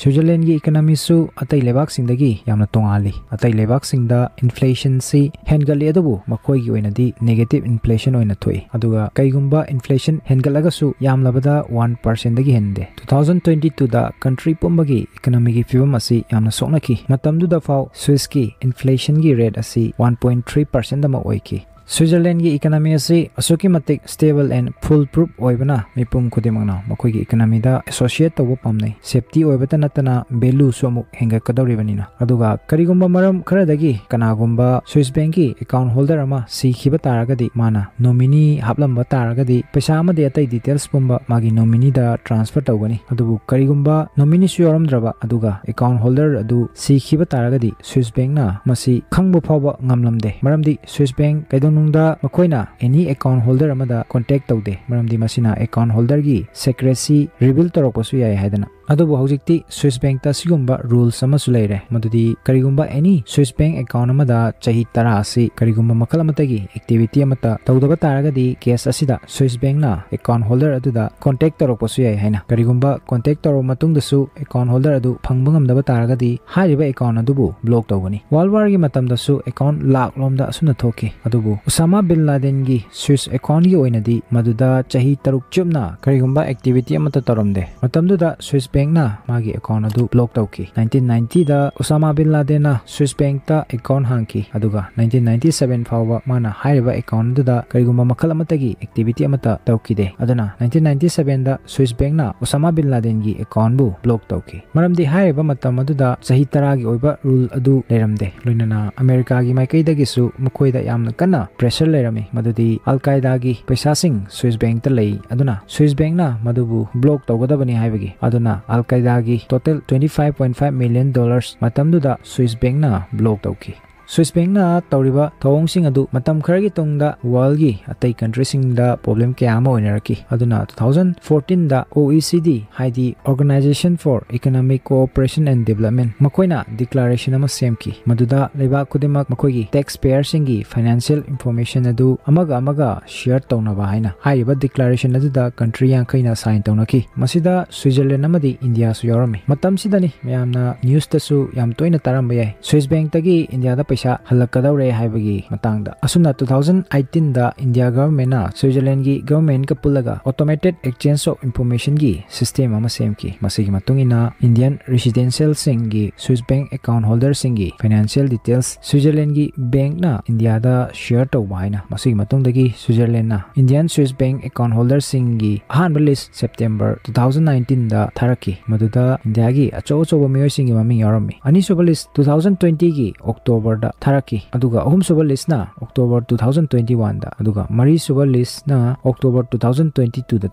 Switzerlandꯒꯤ economyꯁꯨ ꯑꯇꯩ ꯂꯩꯕꯥꯛꯁꯤꯡꯗꯒꯤ ꯌꯥꯝꯅ ꯇꯣꯉꯥꯜꯂꯤ꯫ ꯑꯇꯩ ꯂꯩꯕꯥꯛꯁꯤꯡꯗ inflationꯁꯤ ꯍꯦꯟꯒꯠꯂꯤ, ꯑꯗꯨꯕꯨ ꯃꯈꯣꯏꯒꯤ ꯑꯣꯏꯅꯗꯤ negative inflation ꯑꯣꯏꯅ ꯊꯣꯛꯏ꯫ ꯑꯗꯨꯒ ꯀꯩꯒꯨꯝꯕ inflation ꯍꯦꯟꯒꯠꯂꯒꯁꯨ ꯌꯥꯝꯂꯕꯗ one percentꯗꯒꯤ ꯍꯦꯟꯗꯦ꯫ Two thousand twenty twoꯗ country ꯄꯨꯝꯕꯒꯤ economyꯒꯤ ꯐꯤꯕꯝ ꯑꯁꯤ ꯌꯥꯝꯅ ꯁꯣꯛꯅꯈꯤ꯫ ꯃꯇꯝꯗꯨꯗ ꯐꯥꯎ Swissꯀꯤ inflationꯒꯤ rate ꯑꯁꯤ one point three percent ꯑꯃ ꯑꯣꯏꯈꯤ꯫ Switzerlandꯒꯤ economy ꯑꯁꯤ ꯑꯁꯨꯛꯀꯤ ꯃꯇꯤꯛ stable and foolproof ꯑꯣꯏꯕꯅ ꯃꯤꯄꯨꯝ ꯈꯨꯗꯤꯡꯃꯛꯅ ꯃꯈꯣꯏꯒꯤ economyꯗ associate ꯇꯧꯕ ꯄꯥꯝꯅꯩ꯫ Safety ꯑꯣꯏꯕꯇ ꯅꯠꯇꯅ valueꯁꯨ ꯑꯃꯨꯛ ꯍꯦꯟꯒꯠꯀꯗꯧꯔꯤꯕꯅꯤꯅ꯫ ꯑꯗꯨꯒ ꯀꯔꯤꯒꯨꯝꯕ ꯃꯔꯝ ꯈꯔꯗꯒꯤ ꯀꯅꯥꯒꯨꯝꯕ Swiss Bankꯀꯤ account holder ꯑꯃ ꯁꯤꯈꯤꯕ ꯇꯥꯔꯒꯗꯤ, ꯃꯥꯅ nominee ꯍꯥꯞꯂꯝꯕ ꯇꯥꯔꯒꯗꯤ, ꯄꯩꯁꯥ ꯑꯃꯗꯤ ꯑꯇꯩ details ꯄꯨꯝꯕ ꯃꯥꯒꯤ nomineeꯗ transfer ꯇꯧꯒꯅꯤ꯫ ꯑꯗꯨꯕꯨ ꯀꯔꯤꯒꯨꯝꯕ nomineeꯁꯨ ꯌꯥꯎꯔꯝꯗ꯭ꯔꯕ, ꯑꯗꯨꯒ account holder ꯑꯗꯨ ꯁꯤꯈꯤꯕ ꯇꯥꯔꯒꯗꯤ, Swiss Bankꯅ ꯃꯁꯤ ꯈꯪꯕ ꯐꯥꯎꯕ ꯉꯝꯂꯝꯗꯦ꯫ ꯃꯔꯝꯗꯤ Swiss Bank ꯀꯩꯗꯧꯅꯨꯡꯗ ꯃꯈꯣꯏꯅ any account holder ꯑꯃꯗ contact ꯇꯧꯗꯦ, ꯃꯔꯝꯗꯤ ꯃꯁꯤꯅ account holderꯒꯤ secrecy reveal ꯇꯧꯔꯛꯄꯁꯨ ꯌꯥꯏ ꯍꯥꯏꯗꯅ꯫ ꯑꯗꯨꯕꯨ ꯍꯧꯖꯤꯛꯇꯤ Swiss Bankꯇ ꯑꯁꯤꯒꯨꯝꯕ rules ꯑꯃꯁꯨ ꯂꯩꯔꯦ, ꯃꯗꯨꯗꯤ ꯀꯔꯤꯒꯨꯝꯕ any Swiss Bank account ꯑꯃꯗ ꯆꯍꯤ ꯇꯔꯥ ꯑꯁꯤ ꯀꯔꯤꯒꯨꯝꯕ ꯃꯈꯜ ꯑꯃꯠꯇꯒꯤ activity ꯑꯃꯠꯇ ꯇꯧꯗꯕ ꯇꯥꯔꯒꯗꯤ, case ꯑꯁꯤꯗ Swiss Bankꯅ account holder ꯑꯗꯨꯗ contact ꯇꯧꯔꯛꯄꯁꯨ ꯌꯥꯏ ꯍꯥꯏꯅ꯫ ꯀꯔꯤꯒꯨꯝꯕ contact ꯇꯧꯔꯕ ꯃꯇꯨꯡꯗꯁꯨ account holder ꯑꯗꯨ ꯐꯪꯕ ꯉꯝꯗꯕ ꯇꯥꯔꯒꯗꯤ, ꯍꯥꯏꯔꯤꯕ account ꯑꯗꯨꯕꯨ block ꯇꯧꯒꯅꯤ꯫ World Warꯒꯤ ꯃꯇꯝꯗꯁꯨ account ꯂꯥꯛ ꯂꯣꯝꯗ ꯑꯁꯨꯝꯅ ꯊꯣꯛꯈꯤ꯫ ꯑꯗꯨꯕꯨ Osama bin Ladenꯒꯤ Swiss accountꯒꯤ ꯑꯣꯏꯅꯗꯤ ꯃꯗꯨꯗ ꯆꯍꯤ ꯇꯔꯨꯛ ꯆꯨꯞꯅ ꯀꯔꯤꯒꯨꯝꯕ activity ꯑꯃꯠꯇ ꯇꯧꯔꯝꯗꯦ꯫ ꯃꯇꯝꯗꯨꯗ Swiss ꯕꯦꯡꯅ ꯃꯥꯒꯤ ꯑꯦꯀꯥꯎꯟ ꯑꯗꯨ ꯕ꯭ꯂꯣꯛ ꯇꯧꯈꯤ꯫ ꯅꯥꯏꯟꯇꯤꯟ ꯅꯥꯏꯟꯇꯤꯗ ꯎꯁꯥꯃꯥ ꯕꯤꯟ ꯂꯥꯗꯦꯟꯅ ꯁ꯭ꯋꯤꯁ ꯕꯦꯡꯇ ꯑꯦꯀꯥꯎꯟ ꯍꯥꯡꯈꯤ, ꯑꯗꯨꯒ ꯅꯥꯏꯟꯇꯤꯟ ꯅꯥꯏꯟꯇꯤ ꯁꯚꯦꯟ ꯐꯥꯎꯕ ꯃꯥꯅ ꯍꯥꯏꯔꯤꯕ ꯑꯦꯀꯥꯎꯟ ꯑꯗꯨꯗ ꯀꯔꯤꯒꯨꯝꯕ ꯃꯈꯜ ꯑꯃꯠꯇꯒꯤ ꯑꯦꯛꯇꯤꯚꯤꯇꯤ ꯑꯃꯠꯇ ꯇꯧꯈꯤꯗꯦ꯫ ꯑꯗꯨꯅ ꯅꯥꯏꯟꯇꯤꯟ ꯅꯥꯏꯟꯇꯤ ꯁꯚꯦꯟꯗ ꯁ꯭ꯋꯤꯁ ꯕꯦꯡꯅ ꯎꯁꯥꯃꯥ ꯕꯤꯟ ꯂꯥꯗꯦꯟꯒꯤ ꯑꯦꯀꯥꯎꯟꯕꯨ ꯕ꯭ꯂꯣꯛ ꯇꯧꯈꯤ꯫ ꯃꯔꯝꯗꯤ ꯍꯥꯏꯔꯤꯕ ꯃꯇꯝ ꯑꯗꯨꯗ ꯆꯍꯤ ꯇꯔꯥꯒꯤ ꯑꯣꯏꯕ ꯔꯨꯜ ꯑꯗꯨ ꯂꯩꯔꯝꯗꯦ꯫ ꯂꯣꯏꯅꯅ ꯑꯃꯦꯔꯤꯀꯥꯒꯤ ꯃꯥꯏꯀꯩꯗꯒꯤꯁꯨ ꯃꯈꯣꯏꯗ ꯌꯥꯝꯅ ꯀꯟꯅ ꯄ꯭ꯔꯦꯁꯔ ꯂꯩꯔꯝꯃꯤ, ꯃꯗꯨꯗꯤ ꯑꯜ ꯀꯥꯏꯗꯥꯒꯤ ꯄꯩꯁꯥꯁꯤꯡ ꯁ꯭ꯋꯤꯁ ꯕꯦꯡꯇ ꯂꯩ, ꯑꯗꯨꯅ ꯁ꯭ꯋꯤꯁ ꯕꯦꯡꯅ ꯃꯗꯨꯕꯨ ꯕ꯭ꯂꯣꯛ ꯇꯧꯒꯗꯕꯅꯤ ꯍꯥꯏꯕꯒꯤ꯫ ꯑꯗꯨꯅ ꯑꯜ ꯀꯥꯏꯗꯥꯒꯤ total twenty five point five million dollars ꯃꯇꯝꯗꯨꯗ ꯁ꯭ꯋꯤꯁ ꯕꯦꯡꯅ ꯕ꯭ꯂꯣꯛ ꯇꯧꯈꯤ꯫ ꯁ꯭ꯋꯤꯁ ꯕꯦꯡꯅ ꯇꯧꯔꯤꯕ ꯊꯧꯑꯣꯡꯁꯤꯡ ꯑꯗꯨ ꯃꯇꯝ ꯈꯔꯒꯤ ꯇꯨꯡꯗ ꯋꯥꯔꯜꯒꯤ ꯑꯇꯩ ꯀꯟꯇ꯭ꯔꯤꯁꯤꯡꯗ ꯄ꯭ꯔꯣꯕ꯭ꯂꯦꯝ ꯀꯌꯥ ꯑꯃ ꯑꯣꯏꯅꯔꯛꯈꯤ꯫ ꯑꯗꯨꯅ two thousand fourteenꯗ O E C D, ꯍꯥꯏꯗꯤ Organization for Economic Cooperation and Development, ꯃꯈꯣꯏꯅ ꯗꯤꯀ꯭ꯂꯥꯔꯦꯁꯟ ꯑꯃ ꯁꯦꯝꯈꯤ, ꯃꯗꯨꯗ ꯂꯩꯕꯥꯛ ꯈꯨꯗꯤꯡꯃꯛ ꯃꯈꯣꯏꯒꯤ ꯇꯦꯛꯁ ꯄꯦꯌꯔꯁꯤꯡꯒꯤ ꯐꯥꯏꯅꯥꯟꯁꯤꯌꯦꯜ ꯏꯟꯐꯣꯔꯃꯦꯁꯟ ꯑꯗꯨ ꯑꯃꯒ ꯑꯃꯒ ꯁꯤꯌꯔ ꯇꯧꯅꯕ ꯍꯥꯏꯅ꯫ ꯍꯥꯏꯔꯤꯕ ꯗꯤꯀ꯭ꯂꯥꯔꯦꯁꯟ ꯑꯗꯨꯗ ꯀꯟꯇ꯭ꯔꯤ ꯌꯥꯡꯈꯩꯅ ꯁꯥꯏꯟ ꯇꯧꯅꯈꯤ꯫ ꯃꯁꯤꯗ ꯁ꯭ꯋꯤꯖꯔꯂꯦꯟ ꯑꯃꯗꯤ ꯏꯟꯗꯤꯌꯥꯁꯨ ꯌꯥꯎꯔꯝꯃꯤ꯫ ꯃꯇꯝꯁꯤꯗꯅꯤ ꯃꯌꯥꯝꯅ ꯅ꯭ꯌꯨꯁꯇꯁꯨ ꯌꯥꯝ ꯇꯣꯏꯅ ꯇꯥꯔꯝꯕ ꯌꯥꯏ, ꯁ꯭ꯋꯤꯁ ꯕꯦꯡꯇꯒꯤ ꯏꯟꯗꯤꯌꯥꯗ ꯄꯩꯁꯥ ꯍꯜꯂꯛꯀꯗꯧꯔꯦ ꯍꯥꯏꯕꯒꯤ ꯃꯇꯥꯡꯗ꯫ ꯑꯁꯨꯝꯅ two thousand eighteenꯗ ꯏꯟꯗꯤꯌꯥ ꯒꯚꯔꯟꯃꯦꯟꯅ ꯁ꯭ꯋꯤꯖꯔꯂꯦꯟꯒꯤ ꯒꯚꯔꯟꯃꯦꯟꯒ ꯄꯨꯜꯂꯒ Automated Exchange of Informationꯒꯤ ꯁꯤꯁꯇꯦꯝ ꯑꯃ ꯁꯦꯝꯈꯤ꯫ ꯃꯁꯤꯒꯤ ꯃꯇꯨꯡ ꯏꯟꯅ ꯏꯟꯗꯤꯌꯟ ꯔꯤꯁꯤꯗꯦꯟꯁꯤꯌꯦꯜꯁꯤꯡꯒꯤ ꯁ꯭ꯋꯤꯁ ꯕꯦꯡ ꯑꯦꯀꯥꯎꯟ ꯍꯣꯜꯗꯔꯁꯤꯡꯒꯤ ꯐꯥꯏꯅꯥꯟꯁꯤꯌꯦꯜ ꯗꯤꯇꯦꯜꯁ ꯁ꯭ꯋꯤꯖꯔꯂꯦꯟꯒꯤ ꯕꯦꯡꯛꯅ ꯏꯟꯗꯤꯌꯥꯗ ꯁꯤꯌꯔ ꯇꯧꯕ ꯍꯥꯏꯅ꯫ ꯃꯁꯤꯒꯤ ꯃꯇꯨꯡꯗꯒꯤ ꯁ꯭ꯋꯤꯖꯔꯂꯦꯟꯅ ꯏꯟꯗꯤꯌꯟ ꯁ꯭ꯋꯤꯁ ꯕꯦꯡ ꯑꯦꯀꯥꯎꯟ ꯍꯣꯜꯗꯔꯁꯤꯡꯒꯤ ꯑꯍꯥꯟꯕ ꯂꯤꯁ ꯁꯦꯞꯇꯦꯝꯕꯔ two thousand nineteenꯗ ꯊꯥꯔꯛꯈꯤ, ꯃꯗꯨꯗ ꯏꯟꯗꯤꯌꯥꯒꯤ ꯑꯆꯧ ꯑꯆꯧꯕ ꯃꯤꯑꯣꯏꯁꯤꯡꯒꯤ ꯃꯃꯤꯡ ꯌꯥꯎꯔꯝꯃꯤ꯫ ꯑꯅꯤꯁꯨꯕ ꯂꯤꯁ two thousand twentyꯒꯤ ꯑꯣꯛꯇꯣꯕꯔꯗ ꯊꯥꯔꯛꯈꯤ, ꯑꯗꯨꯒ ꯑꯍꯨꯝꯁꯨꯕ ꯂꯤꯁꯅ ꯑꯣꯛꯇꯣꯕꯔ two thousand twenty oneꯗ, ꯑꯗꯨꯒ ꯃꯔꯤꯁꯨꯕ ꯂꯤꯁꯅ ꯑꯣꯛꯇꯣꯕꯔ two thousand twenty twoꯗ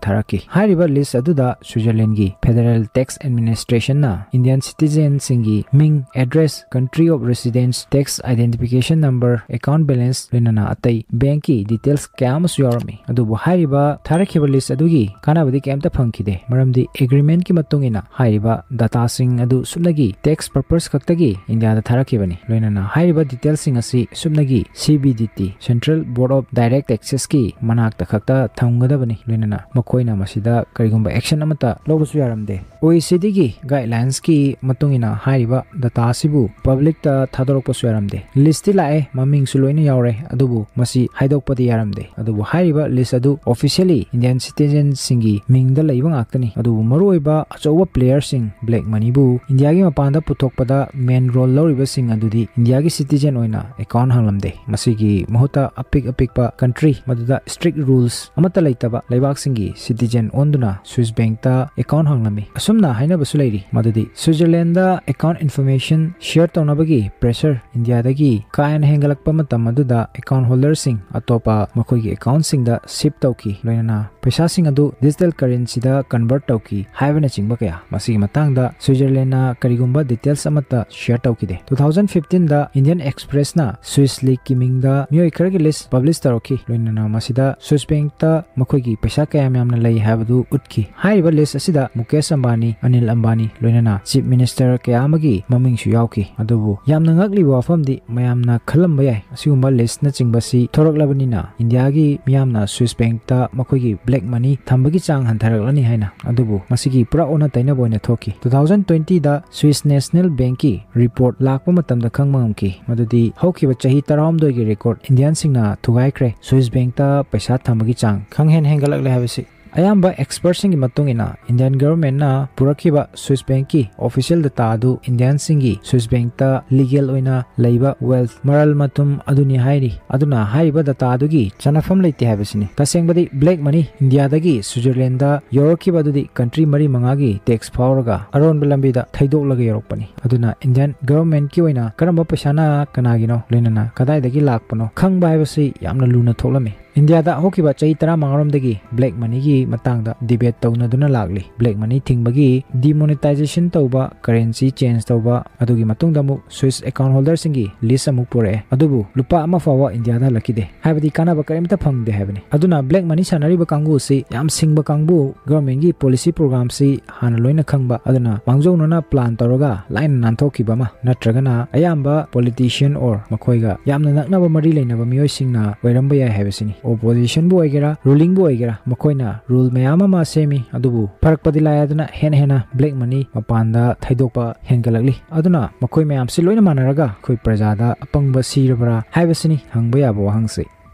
ꯊꯥꯔꯛꯈꯤ꯫ ꯍꯥꯏꯔꯤꯕ ꯂꯤꯁ ꯑꯗꯨꯗ ꯁ꯭ꯋꯤꯖꯔꯂꯦꯟꯒꯤ ꯐꯦꯗꯔꯦꯜ ꯇꯦꯛꯁ ꯑꯦꯗꯃꯤꯅꯤꯁꯇ꯭ꯔꯦꯁꯟꯅ ꯏꯟꯗꯤꯌꯟ ꯁꯤꯇꯤꯖꯦꯟꯁꯤꯡꯒꯤ ꯃꯤꯡ, address, country of residence, tax identification number, account balance, ꯂꯣꯏꯅꯅ ꯑꯇꯩ ꯕꯦꯡꯛꯀꯤ ꯗꯤꯇꯦꯜꯁ ꯀꯌꯥ ꯑꯃꯁꯨ ꯌꯥꯎꯔꯝꯃꯤ꯫ ꯑꯗꯨꯕꯨ ꯍꯥꯏꯔꯤꯕ ꯊꯥꯔꯛꯈꯤꯕ ꯂꯤꯁ ꯑꯗꯨꯒꯤ ꯀꯥꯟꯅꯕꯗꯤ ꯀꯩꯝꯇ ꯐꯪꯈꯤꯗꯦ, ꯃꯔꯝꯗꯤ ꯑꯦꯒ꯭ꯔꯤꯃꯦꯟꯠꯀꯤ ꯃꯇꯨꯡ ꯏꯟꯅ ꯍꯥꯏꯔꯤꯕ ꯗꯇꯥꯁꯤꯡ ꯑꯗꯨ ꯁꯨꯞꯅꯒꯤ ꯇꯦꯛꯁ ꯄꯔꯄꯁ ꯈꯛꯇꯒꯤ ꯏꯟꯗꯤꯌꯥꯗ ꯊꯥꯔꯛꯈꯤꯕꯅꯤ꯫ ꯂꯣꯏꯅꯅ ꯍꯥꯏꯔꯤꯕ ꯗꯤꯇꯦꯜꯁꯤꯡ ꯑꯁꯤ ꯁꯨꯞꯅꯒꯤ C B D T, Central Board of Direct Taxesꯀꯤ ꯃꯅꯥꯛꯇ ꯈꯛꯇ ꯊꯝꯒꯗꯕꯅꯤ꯫ ꯂꯣꯏꯅꯅ ꯃꯈꯣꯏꯅ ꯃꯁꯤꯗ ꯀꯔꯤꯒꯨꯝꯕ ꯑꯦꯛꯁꯟ ꯑꯃꯠꯇ ꯂꯧꯕꯁꯨ ꯌꯥꯔꯝꯗꯦ꯫ ꯑꯣ ꯏ ꯁꯤ ꯗꯤꯒꯤ ꯒꯥꯏꯗꯂꯥꯏꯟꯁꯀꯤ ꯃꯇꯨꯡ ꯏꯟꯅ ꯍꯥꯏꯔꯤꯕ ꯗꯇꯥ ꯑꯁꯤꯕꯨ ꯄꯕ꯭ꯂꯤꯛꯇ ꯊꯥꯗꯣꯔꯛꯄꯁꯨ ꯌꯥꯔꯝꯗꯦ꯫ ꯂꯤꯁꯇꯤ ꯂꯥꯛꯑꯦ, ꯃꯃꯤꯡꯁꯨ ꯂꯣꯏꯅ ꯌꯥꯎꯔꯦ, ꯑꯗꯨꯕꯨ ꯃꯁꯤ ꯍꯥꯏꯗꯣꯛꯄꯗꯤ ꯌꯥꯔꯝꯗꯦ꯫ ꯑꯗꯨꯕꯨ ꯍꯥꯏꯔꯤꯕ ꯂꯤꯁ ꯑꯗꯨ ꯑꯣꯐꯤꯁꯤꯌꯦꯜꯂꯤ ꯏꯟꯗꯤꯌꯟ ꯁꯤꯇꯤꯖꯦꯟꯁꯤꯡꯒꯤ ꯃꯤꯡꯗ ꯂꯩꯕ ꯉꯥꯛꯇꯅꯤ꯫ ꯑꯗꯨꯕꯨ ꯃꯔꯨꯑꯣꯏꯕ ꯑꯆꯧꯕ ꯄ꯭ꯂꯦꯌꯔꯁꯤꯡ, ꯕ꯭ꯂꯦꯛ ꯃꯅꯤꯕꯨ ꯏꯟꯗꯤꯌꯥꯒꯤ ꯃꯄꯥꯟꯗ ꯄꯨꯊꯣꯛꯄꯗ ꯃꯦꯟ ꯔꯣꯜ ꯂꯧꯔꯤꯕꯁꯤꯡ ꯑꯗꯨꯗꯤ ꯏꯟꯗꯤꯌꯥꯒꯤ ꯁꯤꯇꯤꯖꯦꯟ ꯑꯣꯏꯅ ꯑꯦꯀꯥꯎꯟ ꯍꯥꯡꯂꯝꯗꯦ꯫ ꯃꯁꯤꯒꯤ ꯃꯍꯨꯠꯇ ꯑꯄꯤꯛ ꯑꯄꯤꯛꯄ ꯀꯟꯇ꯭ꯔꯤ, ꯃꯗꯨꯗ ꯁ꯭ꯇ꯭ꯔꯤꯛ ꯔꯨꯜꯁ ꯑꯃꯠꯇ ꯂꯩꯇꯕ ꯂꯩꯕꯥꯛꯁꯤꯡꯒꯤ ꯁꯤꯇꯤꯖꯦꯟ ꯑꯣꯟꯗꯨꯅ ꯁ꯭ꯋꯤꯁ ꯕꯦꯡꯛꯇ ꯑꯦꯀꯥꯎꯟ ꯍꯥꯡꯂꯝꯃꯤ꯫ ꯑꯁꯨꯝꯅ ꯍꯥꯏꯅꯕꯁꯨ ꯂꯩꯔꯤ ꯃꯗꯨꯗꯤ ꯁ꯭ꯋꯤꯖꯔꯂꯦꯟꯗ ꯑꯦꯀꯥꯎꯟ ꯏꯟꯐꯣꯔꯃꯦꯁꯟ ꯁꯤꯌꯔ ꯇꯧꯅꯕꯒꯤ ꯄ꯭ꯔꯦꯁꯔ ꯏꯟꯗꯤꯌꯥꯗꯒꯤ ꯀꯥ ꯍꯦꯟꯅ ꯍꯦꯟꯒꯠꯂꯛꯄ ꯃꯇꯝ ꯑꯗꯨꯗ ꯑꯦꯀꯥꯎꯟ ꯍꯣꯜꯗꯔꯁꯤꯡ ꯑꯇꯣꯞꯄ ꯃꯈꯣꯏꯒꯤ ꯑꯦꯀꯥꯎꯟꯁꯤꯡꯗ ꯁꯤꯞ ꯇꯧꯈꯤ, ꯂꯣꯏꯅꯅ ꯄꯩꯁꯥꯁꯤꯡ ꯑꯗꯨ ꯗꯤꯖꯤꯇꯦꯜ ꯀꯔꯦꯟꯁꯤꯗ ꯀꯟꯚꯔꯠ ꯇꯧꯈꯤ ꯍꯥꯏꯕꯅꯆꯤꯡꯕ ꯀꯌꯥ꯫ ꯃꯁꯤꯒꯤ ꯃꯇꯥꯡꯗ ꯁ꯭ꯋꯤꯖꯔꯂꯦꯟꯅ ꯀꯔꯤꯒꯨꯝꯕ ꯗꯤꯇꯦꯜꯁ ꯑꯃꯠꯇ ꯁꯤꯌꯔ ꯇꯧꯈꯤꯗꯦ꯫ ꯇꯨ ꯊꯥꯎꯖꯟ ꯐꯤꯐꯇꯤꯟꯗ ꯏꯟꯗꯤꯌꯟ ꯑꯦꯛꯁꯄ꯭ꯔꯦꯁꯅ ꯁ꯭ꯋꯤꯁ ꯂꯤꯒꯀꯤ ꯃꯤꯡꯗ ꯃꯤꯑꯣꯏ ꯈꯔꯒꯤ ꯂꯤꯁ ꯄꯕ꯭ꯂꯤꯁ ꯇꯧꯔꯛꯈꯤ, ꯂꯣꯏꯅꯅ ꯃꯁꯤꯗ ꯁ꯭ꯋꯤꯁ ꯕꯦꯡꯛꯇ ꯃꯈꯣꯏꯒꯤ ꯄꯩꯁꯥ ꯀꯌꯥꯝ ꯌꯥꯝꯅ ꯂꯩ ꯍꯥꯏꯕꯗꯨ ꯎꯠꯈꯤ꯫ ꯍꯥꯏꯔꯤꯕ ꯂꯤꯁ ꯑꯁꯤꯗ ꯃꯨꯀꯦꯁ ꯑꯝꯕꯥꯅꯤ, ꯑꯅꯤꯜ ꯑꯝꯕꯥꯅꯤ, ꯂꯣꯏꯅꯅ ꯆꯤꯐ ꯃꯤꯅꯤꯁꯇꯔ ꯀꯌꯥ ꯑꯃꯒꯤ ꯃꯃꯤꯡꯁꯨ ꯌꯥꯎꯈꯤ꯫ ꯑꯗꯨꯕꯨ ꯌꯥꯝꯅ ꯉꯛꯂꯤꯕ ꯋꯥꯐꯝꯗꯤ, ꯃꯌꯥꯝꯅ ꯈꯜꯂꯝꯕ ꯌꯥꯏ, ꯑꯁꯤꯒꯨꯝꯕ ꯂꯤꯁꯅꯆꯤꯡꯕꯁꯤ ꯊꯣꯔꯛꯂꯕꯅꯤꯅ ꯏꯟꯗꯤꯌꯥꯒꯤ ꯃꯤꯌꯥꯝꯅ ꯁ꯭ꯋꯤꯁ ꯕꯦꯡꯛꯇ ꯃꯈꯣꯏꯒꯤ ꯕ꯭ꯂꯦꯛ ꯃꯅꯤ ꯊꯝꯕꯒꯤ ꯆꯥꯡ ꯍꯟꯊꯔꯛꯂꯅꯤ ꯍꯥꯏꯅ꯫ ꯑꯗꯨꯕꯨ ꯃꯁꯤꯒꯤ ꯄꯨꯔꯥ ꯑꯣꯟꯅ ꯇꯩꯅꯕ ꯑꯣꯏꯅ ꯊꯣꯛꯈꯤ꯫ ꯇꯨ ꯊꯥꯎꯖꯟ ꯇ꯭ꯋꯦꯟꯇꯤꯗ ꯁ꯭ꯋꯤꯁ ꯅꯦꯁꯅꯦꯜ ꯕꯦꯡꯛꯀꯤ ꯔꯤꯄꯣꯔꯠ ꯂꯥꯛꯄ ꯃꯇꯝꯗ ꯈꯪꯕ ꯉꯝꯈꯤ ꯃꯗꯨꯗꯤ ꯍꯧꯈꯤꯕ ꯆꯍꯤ ꯇꯔꯥꯍꯨꯝꯗꯣꯏꯒꯤ ꯔꯦꯀꯣꯔꯗ ꯏꯟꯗꯤꯌꯟꯁꯤꯡꯅ ꯊꯨꯒꯥꯏꯈ꯭ꯔꯦ꯫ ꯁ꯭ꯋꯤꯁ ꯕꯦꯡꯛꯇ ꯄꯩꯁꯥ ꯊꯝꯕꯒꯤ ꯆꯥꯡ ꯈꯪꯍꯦꯟ ꯍꯦꯟꯒꯠꯂꯛꯂꯦ ꯍꯥꯏꯕꯁꯤ꯫ ꯑꯌꯥꯝꯕ ꯑꯦꯛꯁꯄꯔꯠꯁꯤꯡꯒꯤ ꯃꯇꯨꯡ ꯏꯟꯅ, ꯏꯟꯗꯤꯌꯟ ꯒꯚꯔꯟꯃꯦꯟꯠꯅ ꯄꯨꯔꯛꯈꯤꯕ ꯁ꯭ꯋꯤꯁ ꯕꯦꯡꯛꯀꯤ ꯑꯣꯐꯤꯁꯤꯌꯦꯜ ꯗꯇꯥ ꯑꯗꯨ ꯏꯟꯗꯤꯌꯟꯁꯤꯡꯒꯤ ꯁ꯭ꯋꯤꯁ ꯕꯦꯡꯛꯇ ꯂꯤꯒꯦꯜ ꯑꯣꯏꯅ ꯂꯩꯕ ꯋꯦꯜꯊ, ꯃꯔꯜ ꯃꯊꯨꯝ ꯑꯗꯨꯅꯤ ꯍꯥꯏꯔꯤ꯫ ꯑꯗꯨꯅ ꯍꯥꯏꯔꯤꯕ ꯗꯇꯥ ꯑꯗꯨꯒꯤ ꯆꯥꯅꯐꯝ ꯂꯩꯇꯦ ꯍꯥꯏꯕꯁꯤꯅꯤ꯫ ꯇꯁꯦꯡꯕꯗꯤ ꯕ꯭ꯂꯦꯛ ꯃꯅꯤ ꯏꯟꯗꯤꯌꯥꯗꯒꯤ ꯁ꯭ꯋꯤꯖꯔꯂꯦꯟꯗ ꯌꯧꯔꯛꯈꯤꯕ ꯑꯗꯨꯗꯤ ꯀꯟꯇ꯭ꯔꯤ ꯃꯔꯤ ꯃꯉꯥꯒꯤ ꯇꯦꯛꯁ ꯐꯥꯎꯔꯒ ꯑꯔꯣꯟꯕ ꯂꯝꯕꯤꯗ ꯊꯩꯗꯣꯛꯂꯒ ꯌꯧꯔꯛꯄꯅꯤ꯫ ꯑꯗꯨꯅ ꯏꯟꯗꯤꯌꯟ ꯒꯚꯔꯟꯃꯦꯟꯠꯀꯤ ꯑꯣꯏꯅ ꯀꯔꯝꯕ ꯄꯩꯁꯥꯅ ꯀꯅꯥꯒꯤꯅꯣ, ꯂꯣꯏꯅꯅ ꯀꯗꯥꯏꯗꯒꯤ ꯂꯥꯛꯄꯅꯣ ꯈꯪꯕ ꯍꯥꯏꯕꯁꯤ ꯌꯥꯝꯅ ꯂꯨꯅ ꯊꯣꯛꯂꯝꯃꯤ꯫ ꯏꯟꯗꯤꯌꯥꯗ ꯍꯧꯈꯤꯕ ꯆꯍꯤ ꯇꯔꯥꯃꯉꯥꯔꯣꯝꯗꯒꯤ ꯕ꯭ꯂꯦꯛ ꯃꯅꯤꯒꯤ ꯃꯇꯥꯡꯗ ꯗꯤꯕꯦꯠ ꯇꯧꯅꯗꯨꯅ ꯂꯥꯛꯂꯤ꯫ ꯕ꯭ꯂꯦꯛ ꯃꯅꯤ ꯊꯤꯡꯕꯒꯤ, ꯗꯤꯃꯣꯅꯤꯇꯥꯏꯖꯦꯁꯟ ꯇꯧꯕ, ꯀꯔꯦꯟꯁꯤ ꯆꯦꯟꯖ ꯇꯧꯕ, ꯑꯗꯨꯒꯤ ꯃꯇꯨꯡꯗ ꯑꯃꯨꯛ ꯁ꯭ꯋꯤꯁ ꯑꯦꯀꯥꯎꯟ ꯍꯣꯜꯗꯔꯁꯤꯡꯒꯤ ꯂꯤꯁ ꯑꯃꯨꯛ ꯄꯨꯔꯛꯑꯦ꯫ ꯑꯗꯨꯕꯨ ꯂꯨꯄꯥ ꯑꯃ ꯐꯥꯎꯕ ꯏꯟꯗꯤꯌꯥꯗ ꯍꯜꯂꯛꯈꯤꯗꯦ, ꯍꯥꯏꯕꯗꯤ ꯀꯥꯟꯅꯕ ꯀꯔꯤꯝꯇ ꯐꯪꯗꯦ ꯍꯥꯏꯕꯅꯤ꯫ ꯑꯗꯨꯅ ꯕ꯭ꯂꯦꯛ ꯃꯅꯤ ꯁꯥꯟꯅꯔꯤꯕ ꯀꯥꯡꯕꯨ ꯑꯁꯤ ꯌꯥꯝ ꯁꯤꯡꯕ ꯀꯥꯡꯕꯨ, ꯒꯚꯔꯟꯃꯦꯟꯠꯀꯤ ꯄꯣꯂꯤꯁꯤ ꯄ꯭ꯔꯣꯒ꯭ꯔꯥꯝꯁꯤ ꯍꯥꯟꯅ ꯂꯣꯏꯅ ꯈꯪꯕ, ꯑꯗꯨꯅ ꯃꯥꯡꯖꯧꯅꯅ ꯄ꯭ꯂꯥꯟ ꯇꯧꯔꯒ ꯂꯥꯏꯅ ꯅꯥꯟꯊꯣꯛꯈꯤꯕ ꯑꯃ, ꯅꯠꯇ꯭ꯔꯒꯅ ꯑꯌꯥꯝꯕ ꯄꯣꯂꯤꯇꯤꯁꯤꯌꯟ ꯑꯣꯔ ꯃꯈꯣꯏꯒ ꯌꯥꯝꯅ ꯅꯛꯅꯕ ꯃꯔꯤ ꯂꯩꯅꯕ ꯃꯤꯑꯣꯏꯁꯤꯡꯅ ꯑꯣꯏꯔꯝꯕ ꯌꯥꯏ ꯍꯥꯏꯕꯁꯤꯅꯤ꯫ ꯑꯣꯄꯣꯖꯤꯁꯟꯕꯨ ꯑꯣꯏꯒꯦꯔꯥ, ꯔꯨꯂꯤꯡꯕꯨ ꯑꯣꯏꯒꯦꯔꯥ, ꯃꯈꯣꯏꯅ ꯔꯨꯜ ꯃꯌꯥꯝ ꯑꯃ ꯁꯦꯝꯃꯤ, ꯑꯗꯨꯕꯨ ꯐꯔꯛꯄꯗꯤ ꯂꯥꯏ ꯑꯗꯨꯅ ꯍꯦꯟꯅ ꯍꯦꯟꯅ ꯕ꯭ꯂꯦꯛ ꯃꯅꯤ ꯃꯄꯥꯟꯗ ꯊꯩꯗꯣꯛꯄ ꯍꯦꯟꯒꯠꯂꯛꯂꯤ꯫ ꯑꯗꯨꯅ ꯃꯈꯣꯏ ꯃꯌꯥꯝꯁꯤ ꯂꯣꯏꯅ ꯃꯥꯟꯅꯔꯒ ꯑꯩꯈꯣꯏ ꯄ꯭ꯔꯖꯥꯗ ꯑꯄꯪꯕ ꯁꯤꯔꯕ꯭ꯔꯥ ꯍꯥꯏꯕꯁꯤꯅꯤ ꯍꯪꯕ ꯌꯥꯕ ꯋꯥꯍꯪꯁꯤ꯫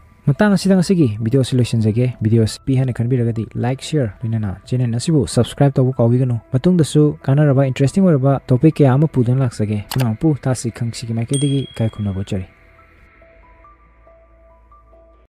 ꯃꯇꯥꯡ ꯑꯁꯤꯗ ꯉꯁꯤꯒꯤ ꯚꯤꯗꯤꯑꯣ ꯑꯁꯤ ꯂꯣꯏꯁꯤꯟꯖꯒꯦ꯫ ꯚꯤꯗꯤꯑꯣ ꯑꯁꯤ ꯄꯤ ꯍꯥꯏꯅ ꯈꯟꯕꯤꯔꯒꯗꯤ ꯂꯥꯏꯛ, ꯁꯤꯌꯔ, ꯂꯣꯏꯅꯅ ꯆꯦꯅꯦꯜ ꯑꯁꯤꯕꯨ ꯁꯕꯁꯀ꯭ꯔꯥꯏꯕ ꯇꯧꯕ ꯀꯥꯎꯕꯤꯒꯅꯨ꯫ ꯃꯇꯨꯡꯗꯁꯨ ꯀꯥꯟꯅꯔꯕ, ꯏꯟꯇꯔꯦꯁꯇꯤꯡ ꯑꯣꯏꯔꯕ ꯇꯣꯄꯤꯛ ꯀꯌꯥ ꯑꯃ ꯄꯨꯗꯨꯅ ꯂꯥꯛꯆꯒꯦ꯫ ꯈꯨꯅꯥꯡꯄꯨ ꯊꯥꯁꯤ ꯈꯪꯁꯤꯒꯤ ꯃꯥꯏꯀꯩꯗꯒꯤ ꯏꯀꯥꯏ ꯈꯨꯝꯅꯕ ꯎꯠꯆꯔꯤ꯫